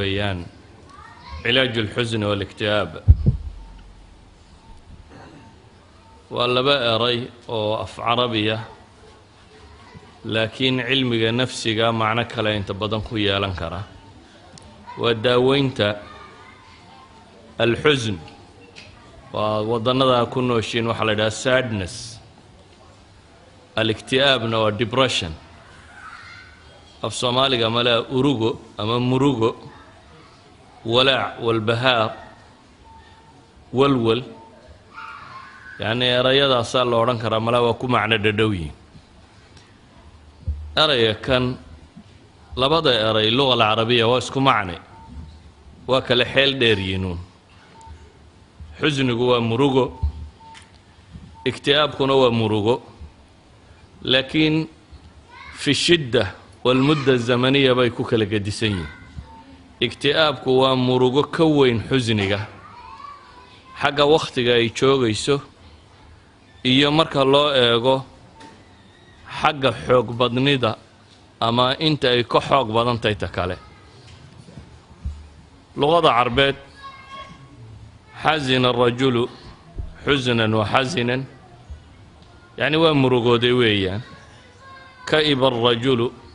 Weeyaan cilaaj alxusni waاlikti'aab waa laba eray oo af carabiya, laakiin cilmiga nafsiga macno kale inta badan ku yeelan kara. Waa daaweynta alxusn, waa waddannada ku nooshiin waxaa la yidhaha sadness, alikti'aabna waa depression. Af Soomaaliga malea urugo ama murugo, walaac, walbahaar, walwal, yacnii erayadaasaa la odhan karaa malaa waa ku macno dhadhow yihin. Erayga kan, labada eray luga alcarabiya waa isku macne, waa kale xeel dheeryihinuun. Xusnigu waa murugo, ikti'aabkuna waa murugo, laakiin fi shidda walmudda zamaniya bay ku kala gedisan yihin. Ikti'aabku waa murugo ka weyn xusniga xagga wakhtiga ay joogayso iyo marka loo eego xagga xoog badnida ama inta ay ka xoog badantahay ta kale. Luqada Carbeed, xasina arajulu xusnan wa xasinan, yacni waa murugooday weeyaan. Ka'iba arajulu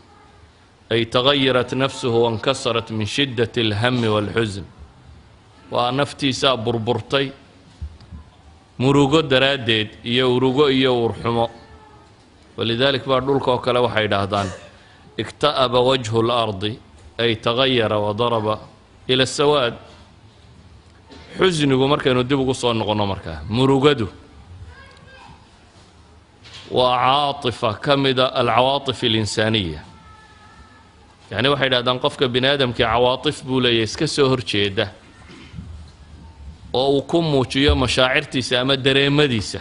ay tagayarat nafsuhu wainkasarat min shiddat alhami waalxusn, waa naftiisaa burburtay murugo daraaddeed iyo urugo iyo uurxumo. Walidaalik baa dhulka oo kale waxay idhaahdaan ikta'aba wajhu اlardi, ay tagayara wa daraba ila sawaad. Xusnigu markaynu dib ugu soo noqonno, markaa murugadu waa caatifa ka mida alcawaatif alinsaaniya. Yacni waxay idhahdaan qofka bini aadamkii cawaatif buu leeyahy iska soo horjeeda oo uu ku muujiyo mashaacirtiisa ama dareemadiisa.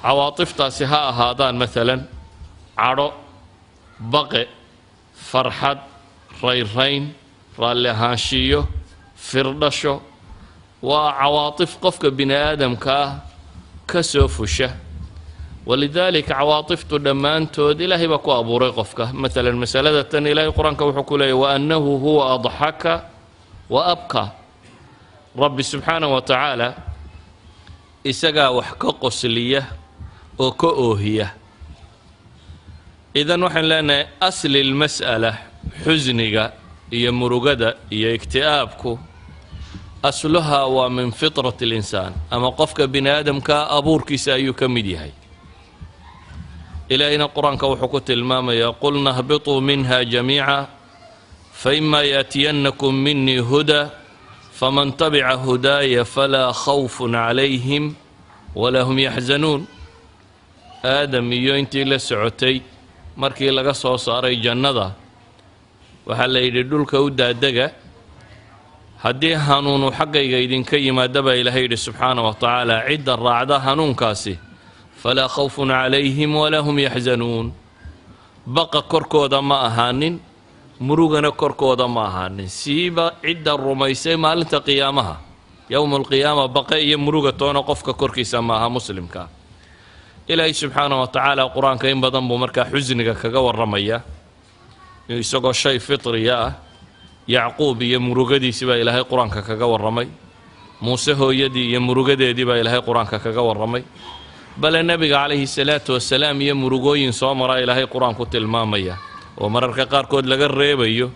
Cawaatiftaasi ha ahaadaan maalan cadho, baqe, farxad, rayrayn, raalli ahaanshiyo, firdhasho. Waa cawaatif qofka bini aadamka ah ka soo fusha. Walidaalika cawaatiftu dhammaantood Ilaahay baa ku abuuray qofka. Maalan masalada tan Ilaahay Qur-aanka wuxuu ku leeyay wa annahu huwa adxaka wa abka. Rabbi subxaanah wa tacaala isagaa wax ka qosliya oo ka oohiya. Idan waxaynu leenahay asli lmas'ala, xusniga iyo murugada iyo ikti'aabku asluhaa waa min fitrati alinsaan, ama qofka bini aadamkaa abuurkiisa ayuu ka mid yahay. Ilaahayna Qur-aanka wuxuu ku tilmaamayaa qulna hbituu minha jamiica faima yaatiyannakum minii huda faman tabica hudaaya falaa khawfun calayhim walaa hum yaxzanuun. Aadam iyo intii la socotay markii laga soo saaray jannada waxaa la yidhi dhulka u daadega, haddii hanuunu xaggayga idinka yimaada baa Ilaahay yidhi subxaana wa tacaala, cidda raacda hanuunkaasi falaa khawfun calayhim walaa hum yaxzanuun, baqa korkooda ma ahaanin, murugana korkooda ma ahaanin. Siiba cidda rumaysay maalinta qiyaamaha, yowma alqiyaama, baqe iyo muruga toona qofka korkiisa ma aha muslimka. Ilaahay subxaana wa tacaala Qur-aanka in badan buu markaa xusniga kaga warramaya isagoo shay fitriya ah. Yacquub iyo murugadiisii baa Ilaahay Qur-aanka kaga warramay, Muuse hooyadii iyo murugadeedii baa Ilaahay Qur-aanka kaga warramay, bale nebiga calayhi salaatu wasalaam iyo murugooyin soo maraa Ilaahay Qur-aanku tilmaamaya oo mararka qaarkood laga reebayo: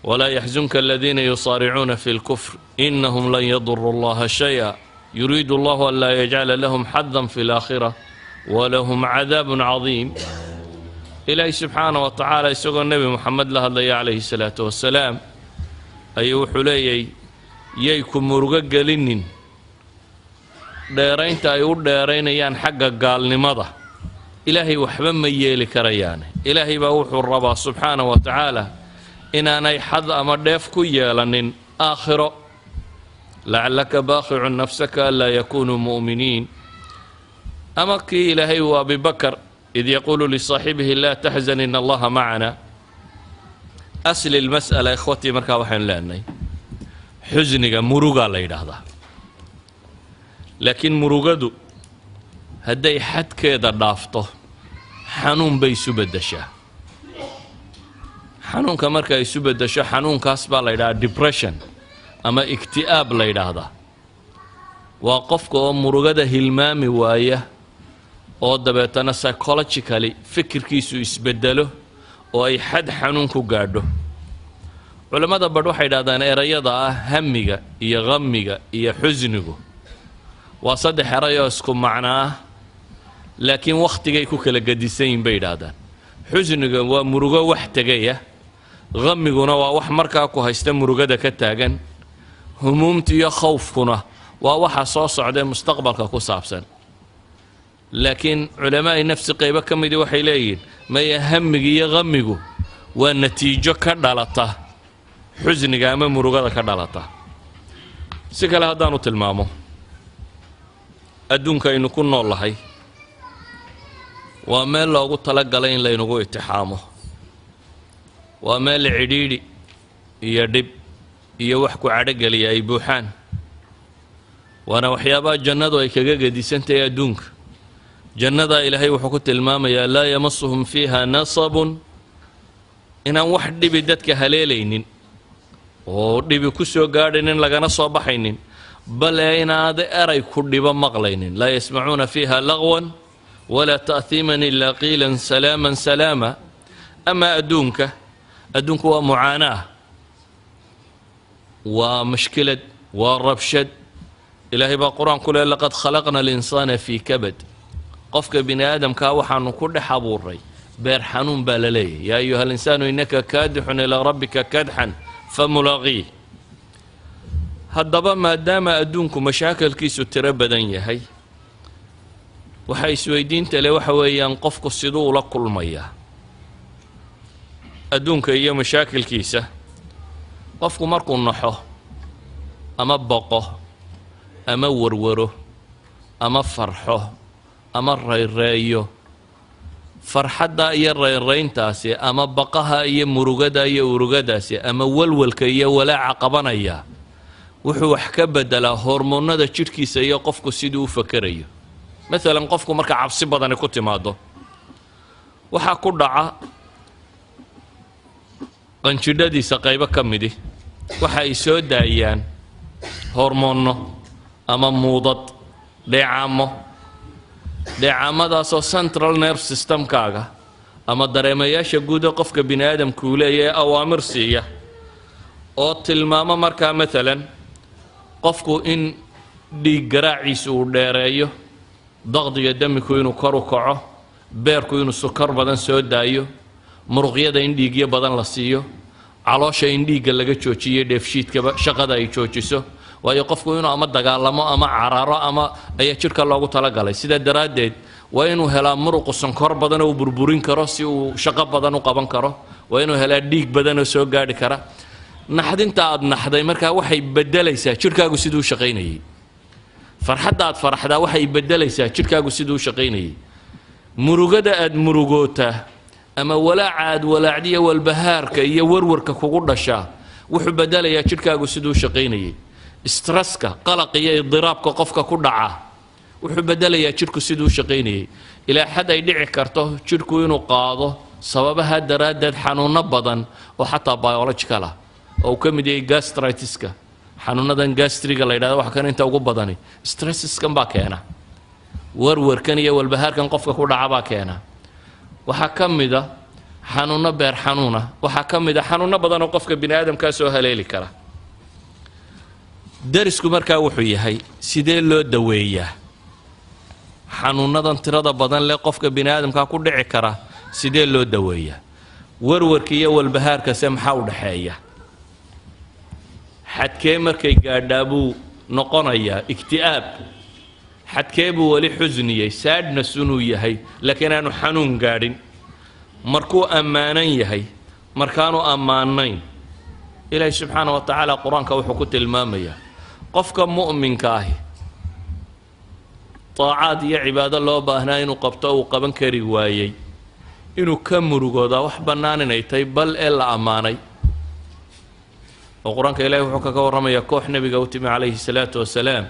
walaa yaxsunka aladiina yusaaricuuna fi lkufr inahum lan yaduru allaha shaya yuriidu allahu an laa yajcala lahum xadan fi laakhira walahum cadaabun cadiim. Ilaahay subxaana wa tacaala isagoo Nebi Moxamed la hadlaya calayhi salaatu wasalaam ayuu wuxuu leeyay yay ku murugo gelinin dheeraynta ay u dheeraynayaan xagga gaalnimada, Ilaahay waxba ma yeeli karayaane, Ilaahay baa wuxuu rabaa subxaana wa tacaala inaanay xad ama dheef ku yeelanin aakhiro. Lacallaka baaqicun nafsaka anlaa yakunuu mu'miniin. Ama kii Ilaahay uu Abibakar id yaquulu lisaaxibihi laa taxzan in allaha macana. Asli lmas'ala ikhwatii, markaa waxaynu leenahay xusniga murugaa la yidhaahdaa, laakiin murugadu hadday xadkeeda dhaafto xanuun bay isu beddeshaa. Xanuunka marka ay isu beddesho, xanuunkaas baa la yidhahdaa depression ama ikti'aab la yidhaahdaa. Waa qofka oo murugada hilmaami waaya, oo dabeetana psychologically fikirkiisu isbedelo oo ay xad xanuun ku gaadho. Culammada badh waxay idhahdaan erayada ah hamiga iyo khamiga iyo xusnigu waa saddex eray oo isku macno ah, laakiin wakhtigay ku kala gedisan yihin bay idhaahdaan. Xusniga waa murugo wax tegaya, khamiguna waa wax markaa ku haysta murugada ka taagan, humuumta iyo khawfkuna waa waxa soo socdae mustaqbalka ku saabsan. Laakiin culamaai nafsi qaybo ka midii waxay leeyihiin maya, hamiga iyo khamigu waa natiijo ka dhalata xusniga ama murugada ka dhalata. Si kale haddaanu tilmaamo, adduunka aynu ku nool lahay waa meel loogu talagalay in laynagu itixaamo. Waa meel cidhiidhi iyo dhib iyo wax ku cadhogeliya ay buuxaan, waana waxyaabaha jannadu ay kaga gedisantahay adduunka. Jannadaa Ilaahay wuxuu ku tilmaamayaa laa yamasuhum fiiha nasabun, inaan wax dhibi dadka haleelaynin oo dhibi ku soo gaadhaynin, lagana soo baxaynin, bale inaad eray ku dhibo maqlaynin. Laa yasmacuuna fiiha lagwan walaa ta'hiiman ilaa qiilan salaaman salaama. Amaa adduunka, adduunku waa mucaanaah, waa mashkilad, waa rabshad. Ilaahay baa Qur-aanku leh: laqad khalaqna alinsaana fii kabad. Qofka bini aadamkaa waxaanu ku dhex abuuray beer xanuun baa la leeyahy. Yaa ayuha alinsaanu innaka kaadixun ilaa rabbika kadxan famulaaqiih. Haddaba, maadaama adduunku mashaakilkiisu tiro badan yahay, waxa isweydiinta le waxa weeyaan qofku siduu ula kulmayaa adduunka iyo mashaakilkiisa? Qofku markuu naxo ama boqo ama warwaro ama farxo ama rayreeyo, farxadda iyo rayrayntaasi ama baqaha iyo murugada iyo urugadaasi ama walwalka iyo walaaca qabanaya wuxuu wax ka beddelaa hormoonnada jidhkiisa iyo qofku siduu u fakerayo. Maalan, qofku marka cabsi badani ku timaado, waxaa ku dhaca qanjidhadiisa qaybo ka midi waxa ay soo daayaan hormoonno ama muudad, dheecaamo, dheecaamadaasoo central nerve systemkaaga ama dareemayaasha guud ee qofka bini aadamkuu leeyahay awaamir siiya oo tilmaamo. Markaa maalan qofku in dhiig garaaciisu uu dheereeyo, daqdiga damiku inuu kor u kaco, beerku inuu sukar badan soo daayo, muruqyada in dhiigyo badan la siiyo, caloosha in dhiigga laga joojiyo, dheefshiidkaba shaqada ay joojiso, waayo qofku inuu ama dagaalamo ama cararo ama ayaa jidhka loogu talagalay. Sidaa daraaddeed waa inuu helaa muruqu sonkor badan oo uu burburin karo si uu shaqo badan u qaban karo, waa inuu helaa dhiig badan oo soo gaadhi kara. Naxdinta aad naxday markaa waxay beddelaysaa jidhkaagu siduu u shaqaynayay. Farxadda aad faraxdaa waxay beddelaysaa jidhkaagu siduu u shaqaynayay. Murugada aad murugootaa ama walaaca aad walaacdiya, walbahaarka iyo warwarka kugu dhashaa wuxuu bedelayaa jidhkaagu siduu u shaqaynayay. Stresska, qalaq iyo idiraabka qofka ku dhaca wuxuu bedelayaa jidhku siduu u shaqaynayay, ilaa xad ay dhici karto jidhku inuu qaado sababaha daraaddeed xanuunno badan oo xataa biological ah, oo uu ka mid yahay gastritiska, xanuunadan gastriga la yidhahdo. Wax kan inta ugu badani stressiskan baa keena, warwarkan iyo walbahaarkan qofka ku dhaca baa keena. Waxaa ka mid a xanuunno beer xanuuna, waxaa ka mid a xanuunno badan oo qofka bini aadamkaa soo haleeli kara. Darisku markaa wuxuu yahay: sidee loo daweeyaa xanuunadan tirada badan leh qofka bini aadamkaa ku dhici kara? Sidee loo daweeyaa warwarka iyo walbahaarkase? Maxaa u dhaxeeya? Xadkee markay gaadhaa buu noqonayaa ikti'aab? Xadkee buu weli xusniyey, sadness inuu yahay laakiin aanu xanuun gaadhin? Markuu ammaanan yahay, markaanu ammaanayn? Ilaahi subxaana wa tacaala Qur-aanka wuxuu ku tilmaamayaa qofka mu'minka ahi daacaad iyo cibaado loo baahnaa inuu qabto uu qaban kari waayey inuu ka murugoodaa wax bannaan inay tahay, bal ee la ammaanay. Oo Qur-aanka Ilahi wuxuu kaga warramayaa koox Nebiga u timi calayhi salaatu wasalaam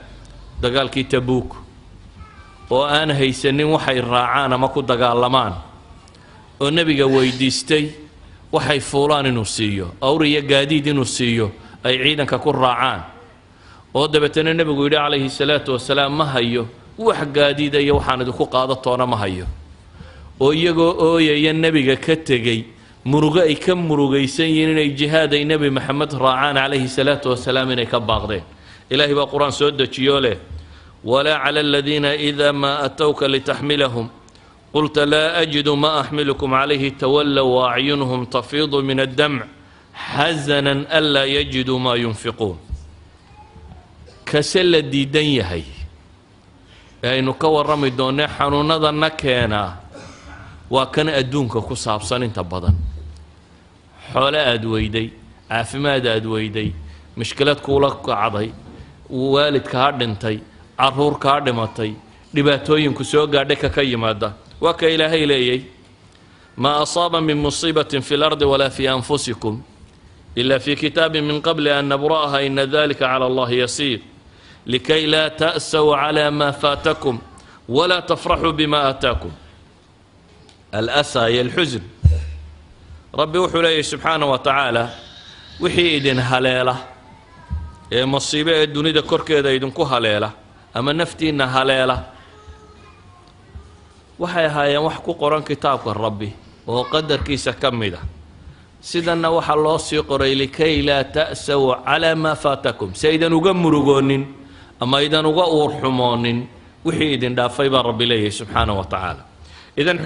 dagaalkii Tabuuk oo aan haysanin waxay raacaan ama ku dagaalamaan, oo Nebiga weydiistay Waxay fuulaan inuu siiyo, awr iyo gaadiid inuu siiyo ay ciidanka ku raacaan. Oo dabeetana nebigu yidhi calayhi salaatu wasalaam, ma hayo wax gaadiida iyo waxaan idinku qaado toona ma hayo. Oo iyagoo ooyaya nebiga ka tegey, murugo ay ka murugaysan yihiin inay jihaad ay Nebi Maxamed raacaan calayhi salaatu wasalaam inay ka baaqdeen. Ilaahay baa Qur-aan soo dejiyoo leh: walaa cala aladiina ida maa atowka litaxmilahum qulta laa ajidu ma axmilukum calayhi tawallow waacyunuhum tafiidu min addamc xasanan anlaa yajiduu maa yunfiquun. Kase la diidan yahay ee aynu ka warrami doonnee xanuunadana keenaa waa kan adduunka ku saabsan inta badan. Xoole aada weyday, caafimaad aada weyday, mushkilad kuula kacday, waalid kaa dhintay, caruur kaa dhimatay, dhibaatooyinku soo gaadhay, ka yimaada waa ka Ilaahay leeyay: maa asaaba min musiibatin fi lardi walaa fi anfusikum ila fi kitaabin min qabli an nabra'aha ina dalika cala Allahi yasiir likay laa ta'saw cala ma faatakum walaa tafraxuu bima aataakum. Alasa iyo alxusn. Rabbi wuxuu leeyahy subxaana wa tacaala, wixii idin haleela ee masiibo ee dunida korkeeda idinku haleela ama naftiinna haleela, waxay ahaayeen wax ku qoran kitaabka Rabbi oo qadarkiisa ka mid a. Sidanna waxaa loo sii qoray likay laa ta'saw calaa maa faatakum, si aydan uga murugoonin ama aydan uga uurxumoonin wixii idin dhaafay, baa Rabbi leeyahay subxaana wa tacaala. Idan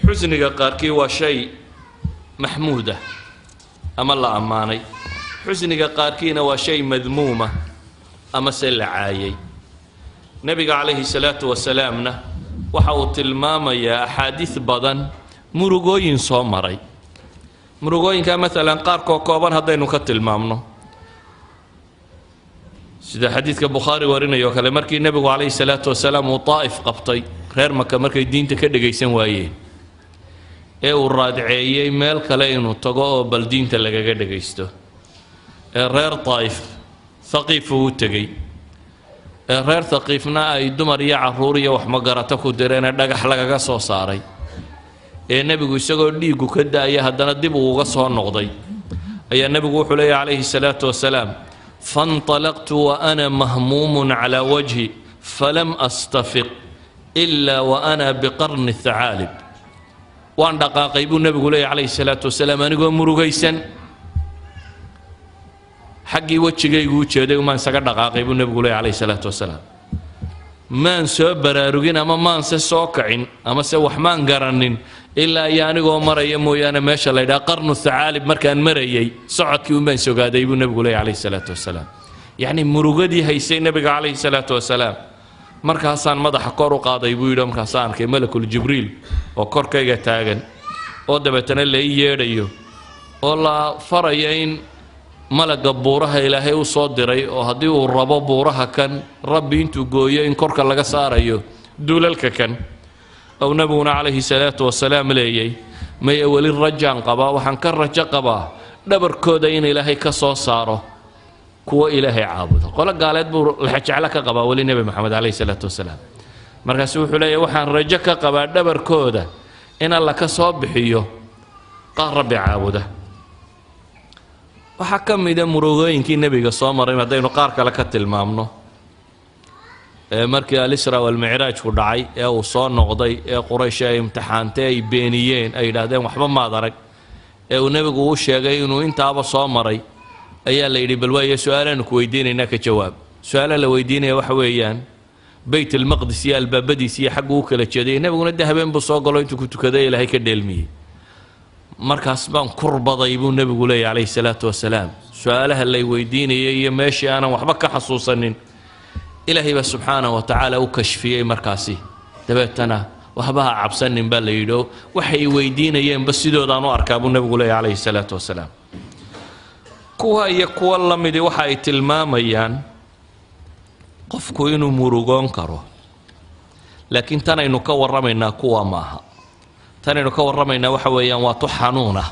xusniga qaarkii waa shay maxmuud ah ama la ammaanay, xusniga qaarkiina waa shay madmuuma ama se la caayay. Nebiga calayhi salaatu wasalaamna waxa uu tilmaamayaa axaadiis badan murugooyin soo maray. Murugooyinka maalan qaarkoo kooban haddaynu ka tilmaamno, sida xadiidka Bukhaari warinayo kale, markii nebigu calayhi salaatu wasalaam uu Daa'if qabtay, reer Maka markay diinta ka dhagaysan waayeen ee uu raadceeyey meel kale inuu tago oo bal diinta lagaga dhagaysto, ee reer Daa'if Thaqiif uu u tegey, ee reer Thaqiifna ay dumar iyo carruur iyo wax magarato ku direenee dhagax lagaga soo saaray, ee nebigu isagoo dhiiggu ka da-aya haddana dib uu uga soo noqday, ayaa nebigu wuxuu leeyahy calayhi salaatu wasalaam: faاnطalaqtu wa ana mahmuumun calaa wajhi falam astafiq ilaa wa ana biqarni thacaalib. Waan dhaqaaqay, buu nebigu leeyahy calayhi salaatu wasalaam, anigoo murugaysan. Xaggii wejigaygu u jeeday umaan isaga dhaqaaqay, buu nebigu leeyahy calayhi salaatu wasalaam. Maan soo baraarugin ama maanse soo kacin ama se wax maan garanin ilaa iyo anigoo maraya mooyaane meesha la yidhaha Qarnu Thacaalib. Markaan marayay socodkii unbaan sogaaday, buu nebigu leeyahy calayhi salaatu wasalaam. Yacni murugadii haysay nebiga calayhi salaatu wasalaam. Markaasaan madaxa kor u qaaday, buu yidhi, markaasaan arkay Malakul Jibriil oo korkayga taagan, oo dabeetana la ii yeedhayo oo la faraya in malagga buuraha Ilaahay u soo diray, oo haddii uu rabo buuraha kan Rabbi intuu gooyo in korka laga saarayo duulalka kan. Ou nebiguna calayhi salaatu wasalaam leeyay: maya, weli rajaan qabaa, waxaan ka rajo qabaa dhabarkooda in Ilaahay ka soo saaro kuwo Ilaahay caabuda. Qolo gaaleed buu lexejeclo ka qabaa weli Nebi Maxamed calayhi salaatu wasalaam. Markaasu wuxuu leeyahy, waxaan rajo ka qabaa dhabarkooda in Alla ka soo bixiyo qaar Rabbi caabuda. Waxaa ka mida murugooyinkii nebiga soo maray haddaynu qaar kale ka tilmaamno, ee markii alisra walmicraajku dhacay ee uu soo noqday, ee Quraysh ay imtixaantay, ay beeniyeen, ay yidhaahdeen waxba maad arag, ee uu nebigu u sheegay inuu intaaba soo maray, ayaa la yidhi: bal waayo, su-aalaanu ku weydiinaynaa, ka jawaab. Su-aala la weydiinaya waxa weeyaan Beyt Almaqdis iyo albaabadiis iyo xaggu u kala jeedayay. Nebiguna de habeen buu soo galo intuu ku tukaday Ilaahay ka dheelmiyey. Markaas baan kurbaday, buu nebigu leeyahy calayhi salaatu wasalaam, su-aalaha lay weydiinayay iyo meeshii aanan waxba ka xasuusanin. Ilaahay baa subxaanah wa tacaala u kashfiyey markaasi. Dabeetana waxba ha cabsanin, baa la yidhi, oo waxay weydiinayeenba sidoodaan u arkaa, buu nebigu leeyahy calayhi salaatu wasalaam. Kuwa iyo kuwa la midi waxa ay tilmaamayaan qofku inuu murugoon karo. Laakiin tan aynu ka warramaynaa kuwa maaha. Tanaynu ka warramaynaa waxa weeyaan waa tu xanuun ah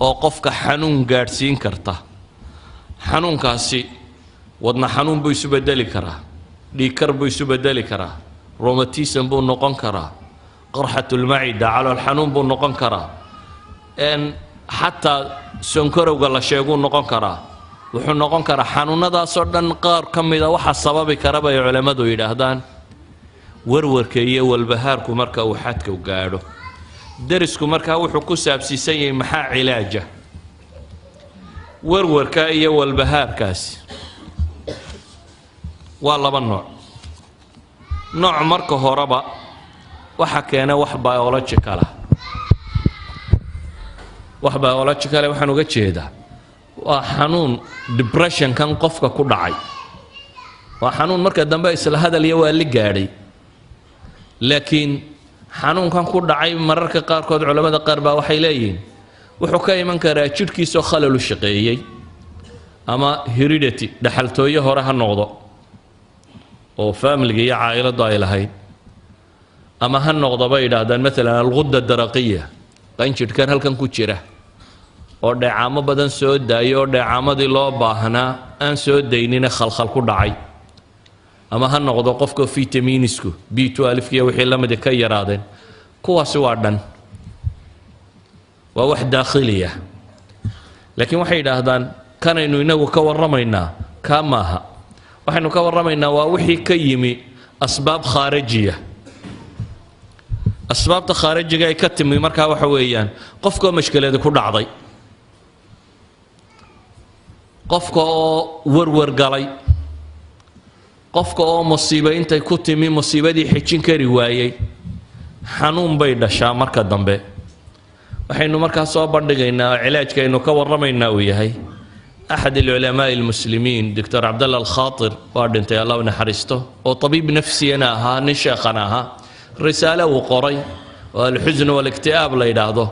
oo qofka xanuun gaadhsiin karta. Xanuunkaasi wadna xanuun buu isu bedeli karaa, dhiigkar buu isu bedeli karaa, romatism buu noqon karaa, Qarxat lmacida, calool xanuun buu noqon karaa, xataa sonkorowga la sheeguu noqon karaa, wuxuu noqon karaa xanuunadaasoo dhan qaar ka mida. Waxa sababi kara bay culammadu yidhaahdaan warwarka iyo walbahaarku marka uu xadka gaadho. Derisku markaa wuxuu ku saabsiisan yahay maxaa cilaaja warwarka iyo walbahaarkaasi. Waa laba nooc. Nooc marka horeba waxa keena wax biological ah. Wax biological waxaan uga jeedaa waa xanuun, depressionkan qofka ku dhacay waa xanuun marka dambe isla hadal iyo waa li gaadhay, laakiin xanuunkan ku dhacay mararka qaarkood culammada qaar baa waxay leeyihiin wuxuu ka iman karaa jidhkiisoo khalalu shaqeeyey, ama heredity, dhaxaltooyo hore ha noqdo oo faamiliga iyo caa'iladu ay lahayd, ama ha noqdo bay yidhaahdaan maalan الغدة الدرقية, qanjidhkan halkan ku jira oo dheecaamo badan soo daayo oo dheecaamadii loo baahnaa aan soo daynina khalkhal ku dhacay, ama ha noqdo qofka vitaminisku B12-kiyo wixii la midi ka yaraadeen. Kuwaasi waa dhan, waa wax daakhiliya. Laakiin waxay yidhaahdaan kanaynu inagu ka warramaynaa kaa maaha. Waxaynu ka warramaynaa waa wixii ka yimi asbaab khaarijiya. Asbaabta khaarijiga ay ka timi markaa waxa weeyaan qofkaoo mashkiladi ku dhacday, qofka oo warwar galay, qofka oo musiibo intay ku timi musiibadii xejin kari waayey. Xanuun bay dhashaa marka dambe. Waxaynu markaa soo bandhigaynaa oo cilaajka aynu ka warramaynaa uu yahay أحد العلماء المسلمين, doctor Cabdalla Alkhaatir, waa dhintay, Allah u naxariisto, oo tabiib nafsiyana ahaa, nin sheekhana ahaa, risaale uu qoray oo الحزن والاكتئاب la yidhaahdo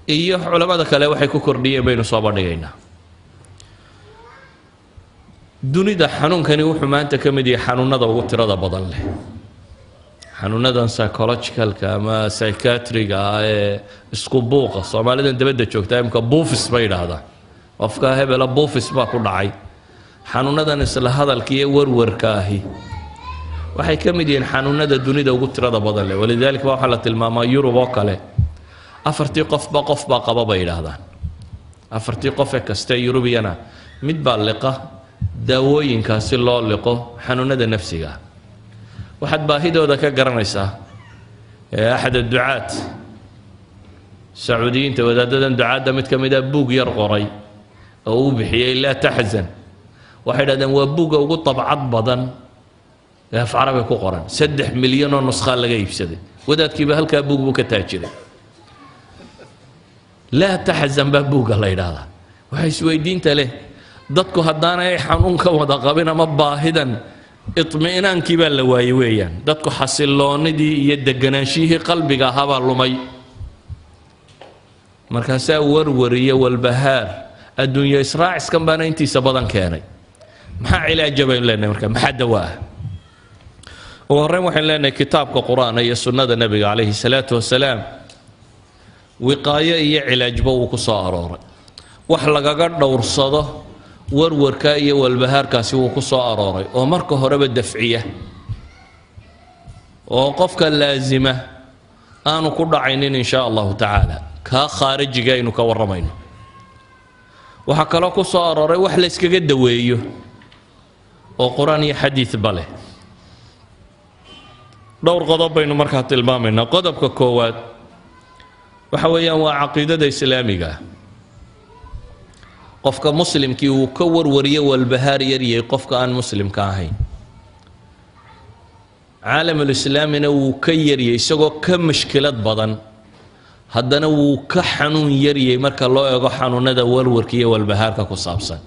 iyo culammada kale waxay ku kordhiyeen baynu soo bandhigaynaa. Dunida xanuunkani wuxuu maanta ka mid yahay xanuunada ugu tirada badan leh, xanuunadan psychologicalka ama psychiatriga ah ee isku buuqa. Soomaalidan dabadda joogta imka buufis bay yidhaahdaan, qofka hebela buufis baa ku dhacay. Xanuunadan isla hadalka iyo warwarka ahi waxay ka mid yihiin xanuunada dunida ugu tirada badan leh. ولذلك ba waxaa la tilmaamaa Yurub oo kale afartii qofba qof baa qaba bay yidhaahdaan. Afartii qof ee kaste Yurubiyana mid baa liqa daawooyinkaasi loo liqo xanuunada nafsiga ah. Waxaad baahidooda ka garanaysaa أحد الدعاة sacuudiyiinta, wadaadadan ducaadda mid ka mid a, buug yar qoray oo uu bixiyey "لا تحزن". Waxay dhahdeen waa buugga ugu dabcad badan ee af carabi ku qoran. 3 milyan oo nuskhaa laga iibsaday. Wadaadkiiba halkaa buug buu ka taajiray. "لا تحزن" baa buugga la yidhaahdaa. Waxay isweydiinta leh dadku haddaanay xanuunka wada qabin ama baahidan iطmi'inaankii baa la waayey weeyaan. Dadku xasiloonidii iyo deganaanshihii qalbiga ahaabaa lumay. Markaasaa warwar iyo walbahaar adduunyo israaciskan baana intiisa badan keenay. Maxaa cilaaja baynu leenahay marka? Maxaa dawa ah? Ugu horreyn waxaynu leenahay kitaabka Qur-aana iyo sunnada Nebiga calayhi salaatu wasalaam wiqaayo iyo cilaajba wuu ku soo arooray. Wax lagaga dhowrsado warwarka iyo walbahaarkaasi wuu ku soo arooray, oo marka horeba dafciya oo qofka laasima aanu ku dhacaynin, in shaa Allahu tacaala, kaa khaarijiga aynu ka warramayno. Waxaa kaloo ku soo arooray wax la yskaga daweeyo oo Qur-aan iyo xadiidba leh. Dhowr qodob baynu markaa tilmaamaynaa. Qodobka koowaad waxa weeyaan waa caqiidada islaamiga ah. Qofka muslimkii uu ka warwariyo walbahaar yaryay qofka aan muslimka ahayn. Caalamulislaamina wuu ka yaryay, isagoo ka mashkilad badan haddana wuu ka xanuun yaryay marka loo eego xanuunada warwarka iyo walbahaarka ku saabsan.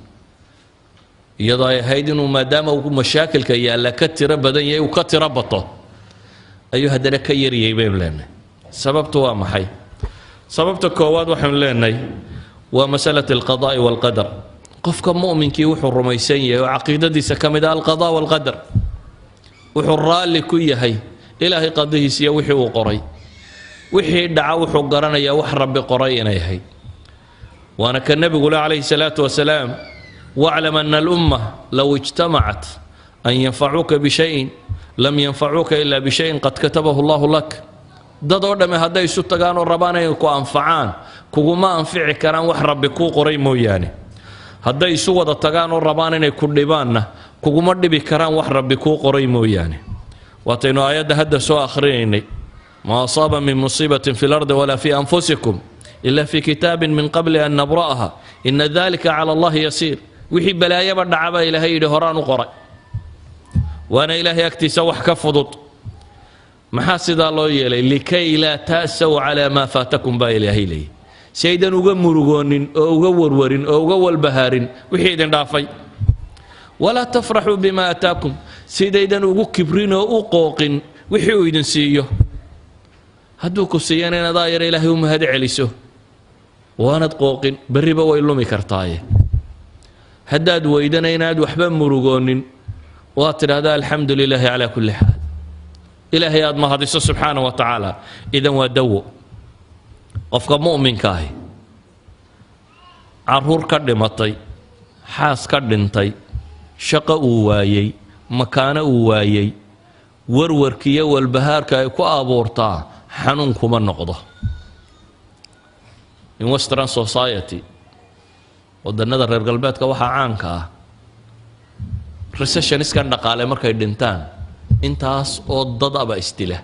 Iyadoo ay ahayd inuu, maadaama uu mashaakilka yaalla ka tiro badan yahay, uu ka tiro bato, ayuu haddana ka yaryay baynu leenahay. Sababtu waa maxay? Sababta koowaad waxaynu leenahay waa masalة القضاء والقدر. Qofka mu'minkii wuxuu rumaysan yahay oo caqiidadiisa ka mid ah القضاء والقدر. Wuxuu raalli ku yahay Ilaahay qadihiisa iyo wixii uu qoray. Wixii dhaca wuxuu garanayaa wax Rabbi qoray inay ahayd. Waana ka nebigu le calayhi salaatu wasalaam: "واعلم أن الأمة لو اجتمعت أن ينفعوك بشيء Lam yanfacuuka ilaa bishayin qad katabahu Allahu lak. Dad oo dhamme hadday isu tagaan oo rabaan inay ku anfacaan, kuguma anfici karaan wax Rabbi kuu qoray mooyaane. Hadday isu wada tagaan oo rabaan inay ku dhibaanna, kuguma dhibi karaan wax Rabbi kuu qoray mooyaane. Waataynu aayadda hadda soo akhrinaynay: maa asaaba min musiibatin fi lardi walaa fi anfusikum ila fi kitaabin min qabli an nabra'aha ina dalika cala Allahi yasiir. Wixii balaayaba dhacaba, Ilaahay yidhi, horaan u qoray, waana Ilaahay agtiisa wax ka fudud. Maxaa sidaa loo yeelay? Likay laa ta'saw calaa maa faatakum, baa Ilaahay leeyay, si aydan uga murugoonin oo uga warwarin oo uga walbahaarin wixii idin dhaafay. Walaa tafraxuu bimaa ataakum, sidaydan ugu kibrin oo u qooqin wixii uu idin siiyo. Hadduu ku siiyana, inaad aayar Ilaahay u mahad celiso, waanad qooqin, berriba way lumi kartaaye. Haddaad weydana, inaad waxba murugoonin, waad tidhahdaa alxamdu lilaahi calaa kulli xaal, Ilaahay aad mahadiso subxaana wa tacaala. Idan waa dawo. Qofka mu'minka ahi caruur ka dhimatay, xaas ka dhintay, shaqo uu waayey, makaano uu waayey, warwarkiiyo walbahaarka ay ku abuurtaa xanuun kuma noqdo. In Western society, wadannada reer galbeedka, waxaa caanka ah recessioniskan dhaqaale markay dhintaan, intaas oo dad aba isdila,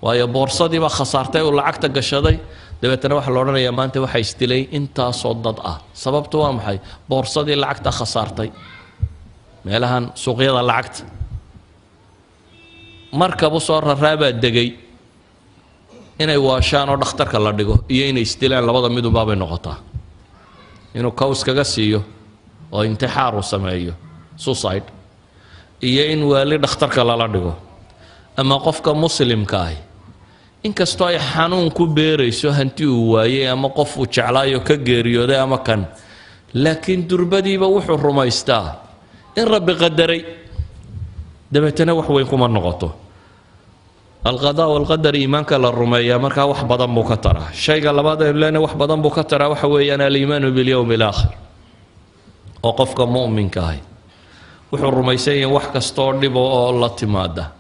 waayo boorsadii baa khasaartay uu lacagta gashaday. Dabeetana waxaa la odhanayaa maanta waxaa isdilay intaasoo dad ah. Sababtu waa maxay? Boorsadii lacagta khasaartay. Meelahan suuqyada lacagta markabu soo raraabaa degay, inay waashaan oo dhakhtarka la dhigo iyo inay isdilaan, labada midubaabay noqotaa, inuu kaws kaga siiyo oo intixaar uu sameeyo, suicide, iyo in waali dhakhtarka lala dhigo. Ama qofka muslimka ahi, inkastoo ay xanuun ku beerayso hanti uu waayey ama qof uu jeclaayo ka geeriyooday ama kan, laakiin durbadiiba wuxuu rumaystaa in Rabbi qadaray, dabeetana wax weyn kuma noqoto. Alqadaa walqadar, iimaanka la rumeeyaa markaa wax badan buu ka taraa. Shayga labaad aynu leenahay wax badan buu ka taraa waxa weeyaan aliimaanu bilyowmi alaakhir, oo qofka mu'minka ahi wuxuu rumaysan yahay wax kastaoo dhibo oo la timaada